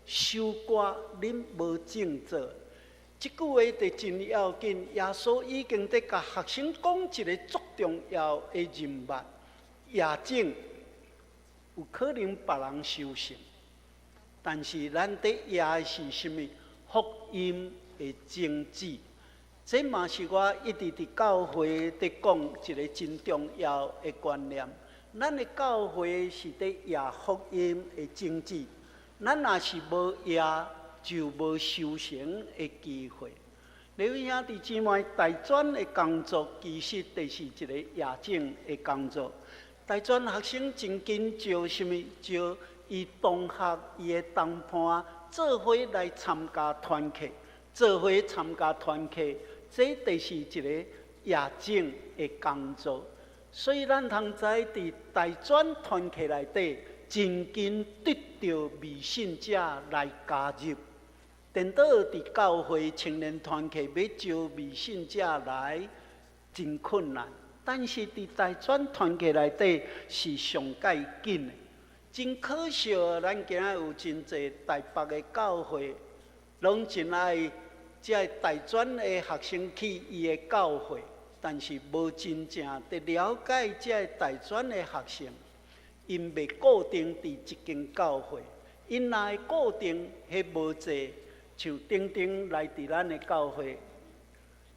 收割恁無種做。這句話就真要緊。耶穌已經佇共學生講一个足重要的任務：夜種有可能別人收成，但是咱佇野的是啥物？福音的種子。這嘛是我一直佇教會佇講一个真重要的觀念。咱的教會是佇野福音的種子，咱若是無野，就無收成的機會。你有兄弟姊妹，大專的工作其實就是一个野種的工作。大專學生真緊招啥物？招伊同學、伊的同伴做伙來參加團契，做伙參加團契，這就是一个野種的工作。所以咱通知佇大專團契內底，真緊得著未信者來加入。顛倒佇教會青年團契欲招未信者來，真困難。但是佇大專團契內底是上蓋緊的。真可惜，咱今仔有真濟台北的教會，攏真愛這个大專的學生去伊的教會，但是無真正佇了解這个大專的學生，𪜶袂固定佇一間教會，𪜶若會固定，彼無濟。像丁丁來佇咱的教會，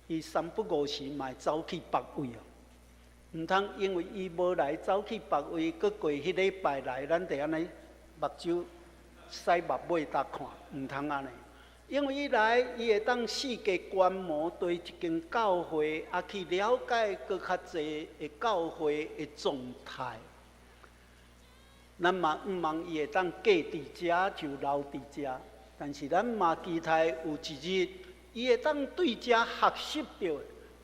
伊三不五時嘛會走去別位哦。毋通因為伊無來走去別位，閣過彼禮拜來，咱就按呢目睭使目尾搭看，毋通按呢。因為伊來，伊會當四界觀摩對一間教會，啊去了解閣較濟的教會的狀態。咱嘛毋望伊會當繼佇遮就留佇遮。但是咱嘛期待有一日，伊會當對遮學習著，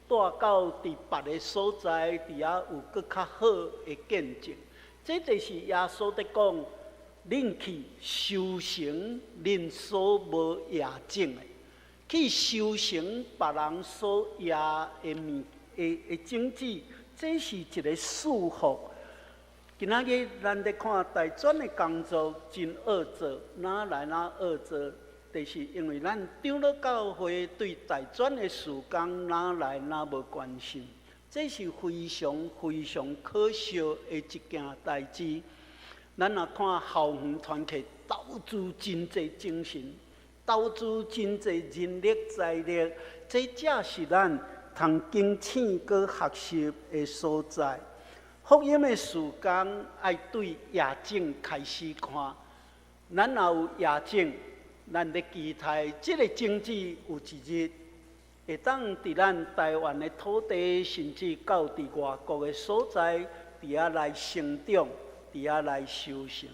帶到佇別个所在，佇遐有閣較好的見證。這就是耶穌佇講：恁去收成恁所無野種的，去收成別人所野的物的的種子，這是一个祝福。今仔日咱咧看大專的工作真惡做，哪來哪惡做？就是因為咱長老教會對大專的事工哪來哪無關心，這是非常非常可惜的一件代誌。咱若看校園團契投資真濟精神，投資真濟人力財力，這才是咱通警醒閣學習的所在。福音的事工愛對夜種開始看，咱若有夜種，咱咧期待這个種子有一日會當佇咱台灣的土地，甚至到佇外國的所在，佇遐來成長，佇遐來收成。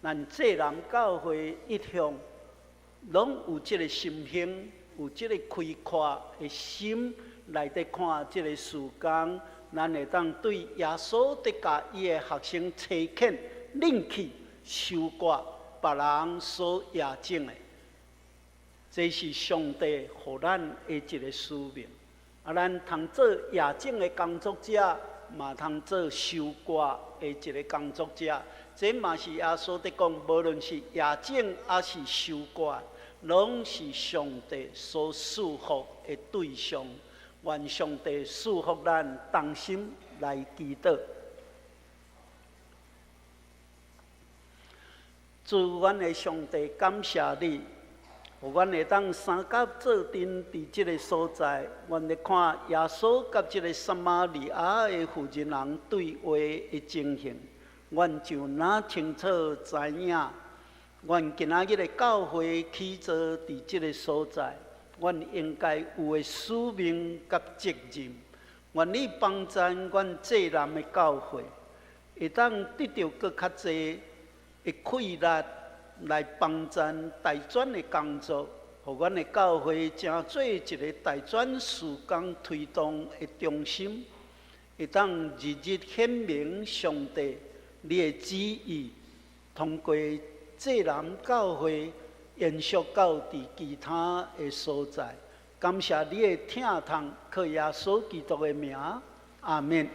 咱濟南教會一向攏有這个心胸，有這个開闊的心來佇看這个事工。咱會當對耶穌佇共伊的學生差遣，恁去收割別人所野種的，這是上帝予咱的一个使命。啊，咱通做野種的工作者，嘛通做收割的一个工作者。這嘛是耶穌佇講，無論是野種抑是收割，攏是上帝所賜福的對象。願上帝賜福咱，同心來祈禱。主，阮的上帝，感謝你，予阮會當三甲做陣佇這个所在。阮咧看耶穌佮這个撒瑪利亞的婦人人對話的情形，阮就若清楚知影，阮今仔日的教會起座佇這个所在。阮應該有的使命佮責任，願你幫贊阮濟南的教會，會當得著閣較濟的氣力來幫贊大專的工作，予阮的教會成做一个大專事工推動的中心，會當日日顯明上帝你的旨意，通過濟南教會延續到佇其他的所在。感謝你的疼痛，靠耶穌基督的名，阿們。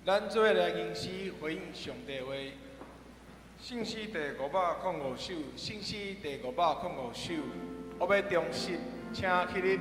咱做伙來吟詩回應上帝話，聖詩第505首，聖詩第505首，我欲忠實，請起立。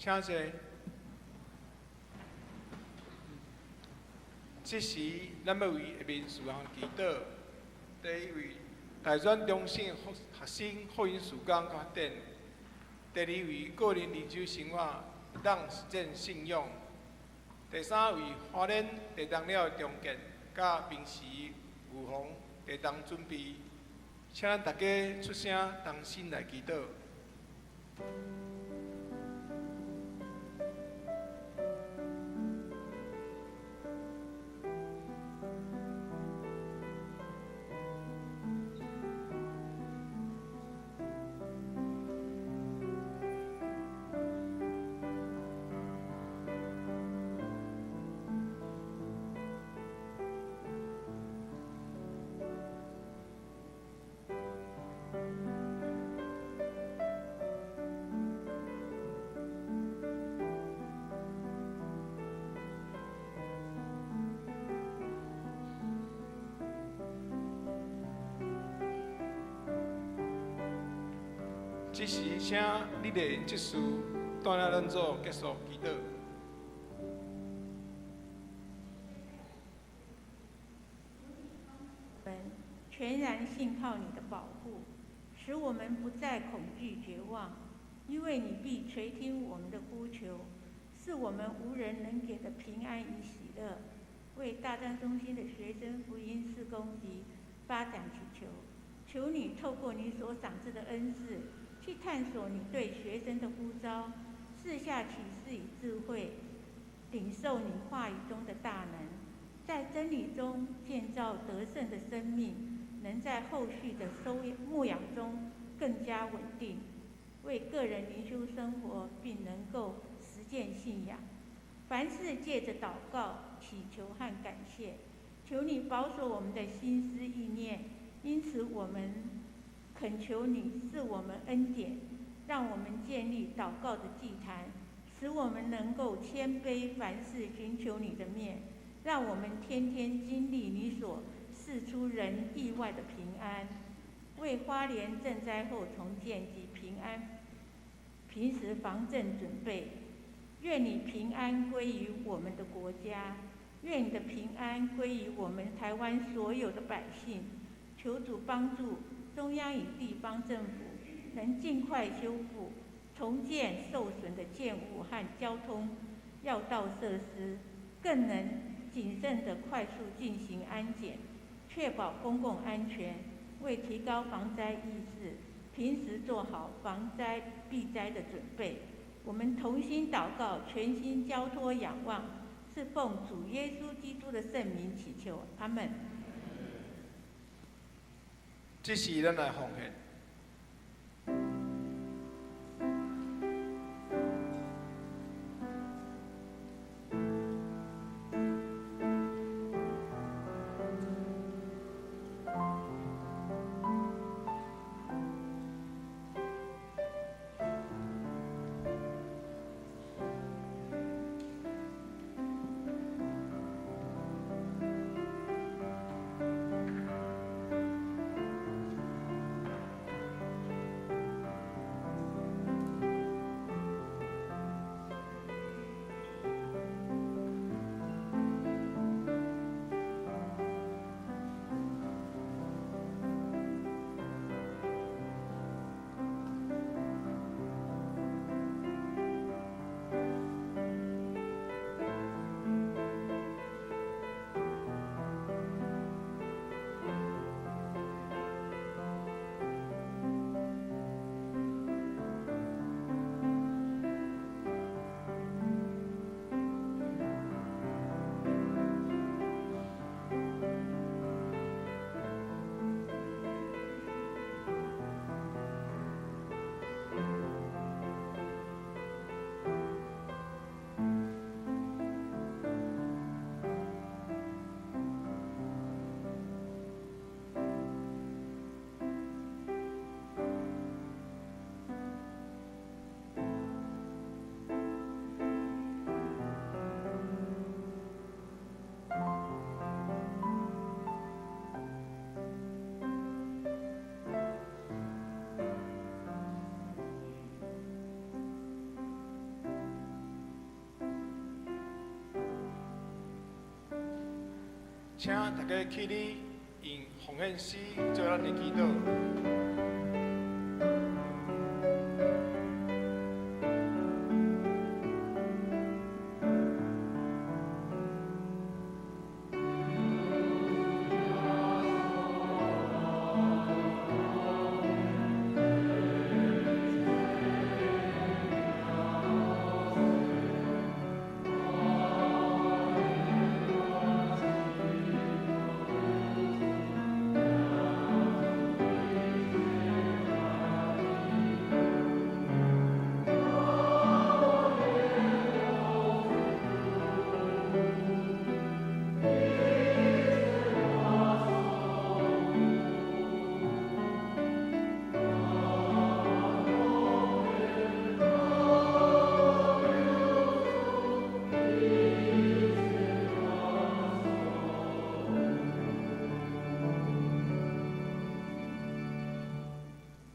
請坐。這時，咱欲為下面事項祈禱。第一位，大專中心學生福音事工發展；第二位，個人靈修生活會當實踐信仰；第三位，花蓮地動了重建佮臨時預防地動準備。請咱大家出聲同心來祈禱。這時，請李麗執事帶領咱做結束祈禱。全然信靠你的保護，使我們不再恐懼絕望，因為你必垂聽我們的呼求，賜我們無人能給的平安與喜樂。為大專中心的學生福音事工及發展祈求，求你透过你所赏赐的恩赐，去探索你对学生的呼召，赐下启示与智慧，领受你话语中的大能，在真理中建造得胜的生命，能在后续的收牧养中更加稳定，为个人灵修生活，并能够实践信仰。凡事借着祷告、祈求和感谢，求你保守我们的心思意念。因此，我们恳求你赐我们恩典，让我们建立祷告的祭坛，使我们能够谦卑，凡事寻求你的面，让我们天天经历你所赐出人意外的平安。为花莲震灾后重建及平安平时防震准备，愿你平安归于我们的国家，愿你的平安归于我们台湾所有的百姓。求主帮助中央与地方政府能尽快修复、重建受损的建物和交通要道设施，更能谨慎地快速进行安检，确保公共安全。为提高防灾意识，平时做好防灾避灾的准备。我们同心祷告，全心交托仰望，是奉主耶稣基督的圣名祈求，阿门。这时，咱来奉献。请大家起立，用奉献诗做咱的祈祷。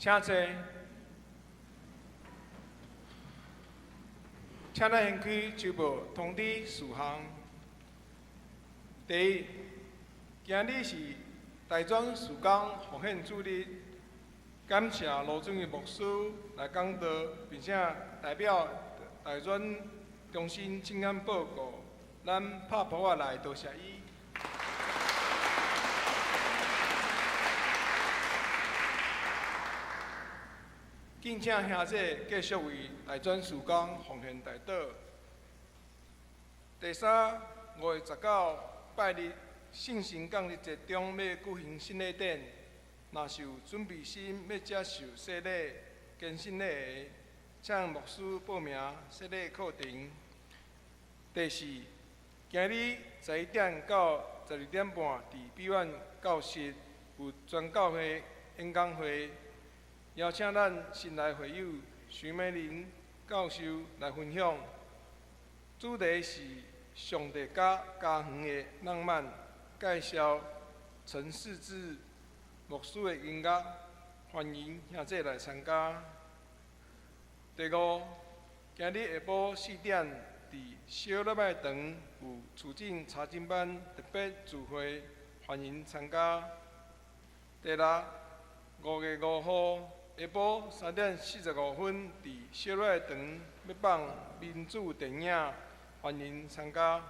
请坐。请咱掀开周报通知事项。第一，今日是大专事工奉献主日，感谢罗尊义牧师来讲道，并且代表大专中心请安报告，咱拍噗仔来多谢伊。敬請兄姐繼續為大專事工奉獻代禱。第三，5月19拜日，聖神降日節中欲舉行洗禮典，若是有準備心欲接受洗禮、堅信禮的，請牧師報名洗禮課程。第四，今日11點到12點半，佇美苑教室有全教會演講會，邀請咱新來會友徐美玲教授來分享，主題是上帝佮家園的浪漫，介紹陳世志牧師的音樂，歡迎兄弟來參加。第五，今日下晡4點，佇小禮拜堂有處境查經班特別聚會，歡迎參加。第六，5月5號下晡3點45分，佇小禮拜堂欲放民主電影，歡迎參加。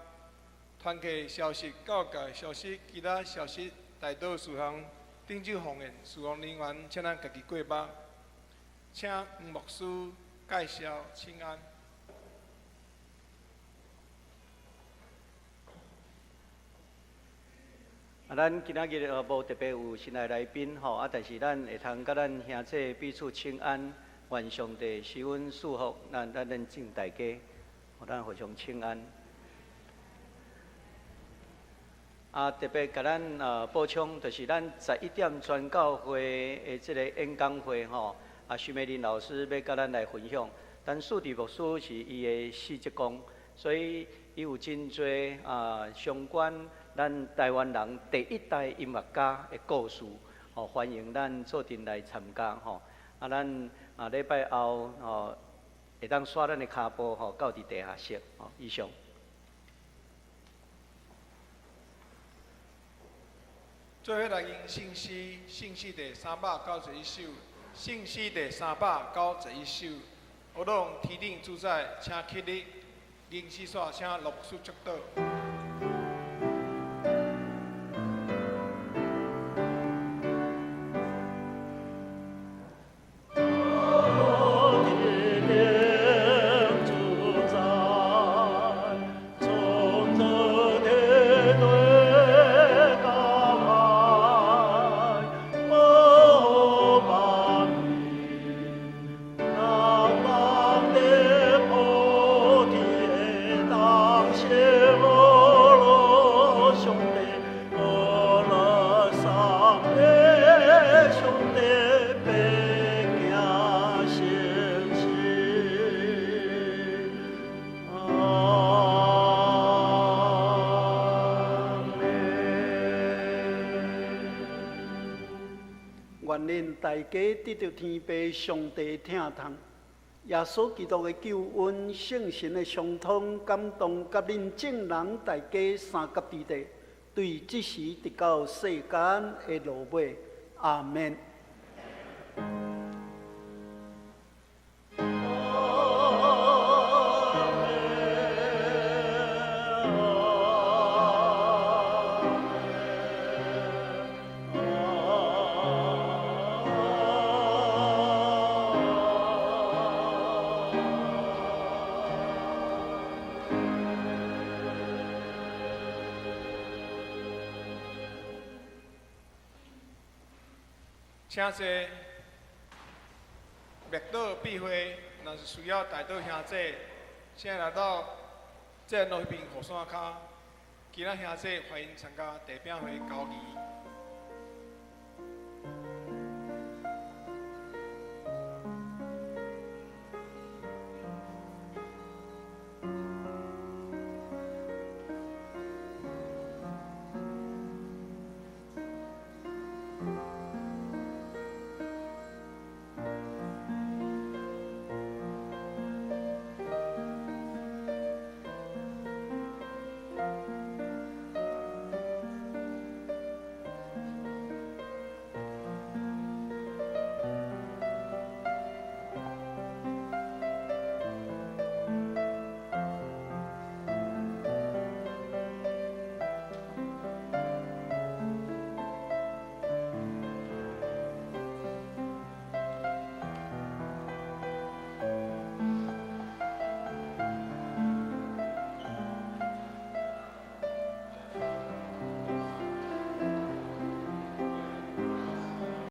團契消息、教界消息、其他消息、代禱事項、頂手奉獻事工人員，請咱家己過目。請黃牧師介紹，請安。啊，咱今仔日無特別有新來來賓吼，啊，但是咱會通佮咱兄弟彼此請安，願上帝賜阮祝福，咱眾大家，予咱互相請安。啊，特別共咱補充，就是咱11點全教會的這個演講會吼，啊，徐美玲老師欲佮咱來分享。但樹弟牧師是伊的四職工，所以伊有真濟啊相關咱台灣人第一代音樂家的故事，吼，歡迎咱做陣來參加吼。啊，咱啊禮拜後吼會當刷咱的跤步吼，到佇地下室吼。以上。做伙來吟聖詩，聖詩第391首，聖詩第391首。學堂天頂主宰，請起立，吟詩煞請羅牧師祝禱。願恁大家得著天父上帝疼痛，耶穌基督的救恩，聖神的相通感動，佮恁眾人大家相佮佇咧，對這時直到世間的落尾，阿們。請坐。默禱闭會，若是需要代禱兄弟，請來到這路邊雨傘跤。其他兄弟歡迎參加地餅會交誼。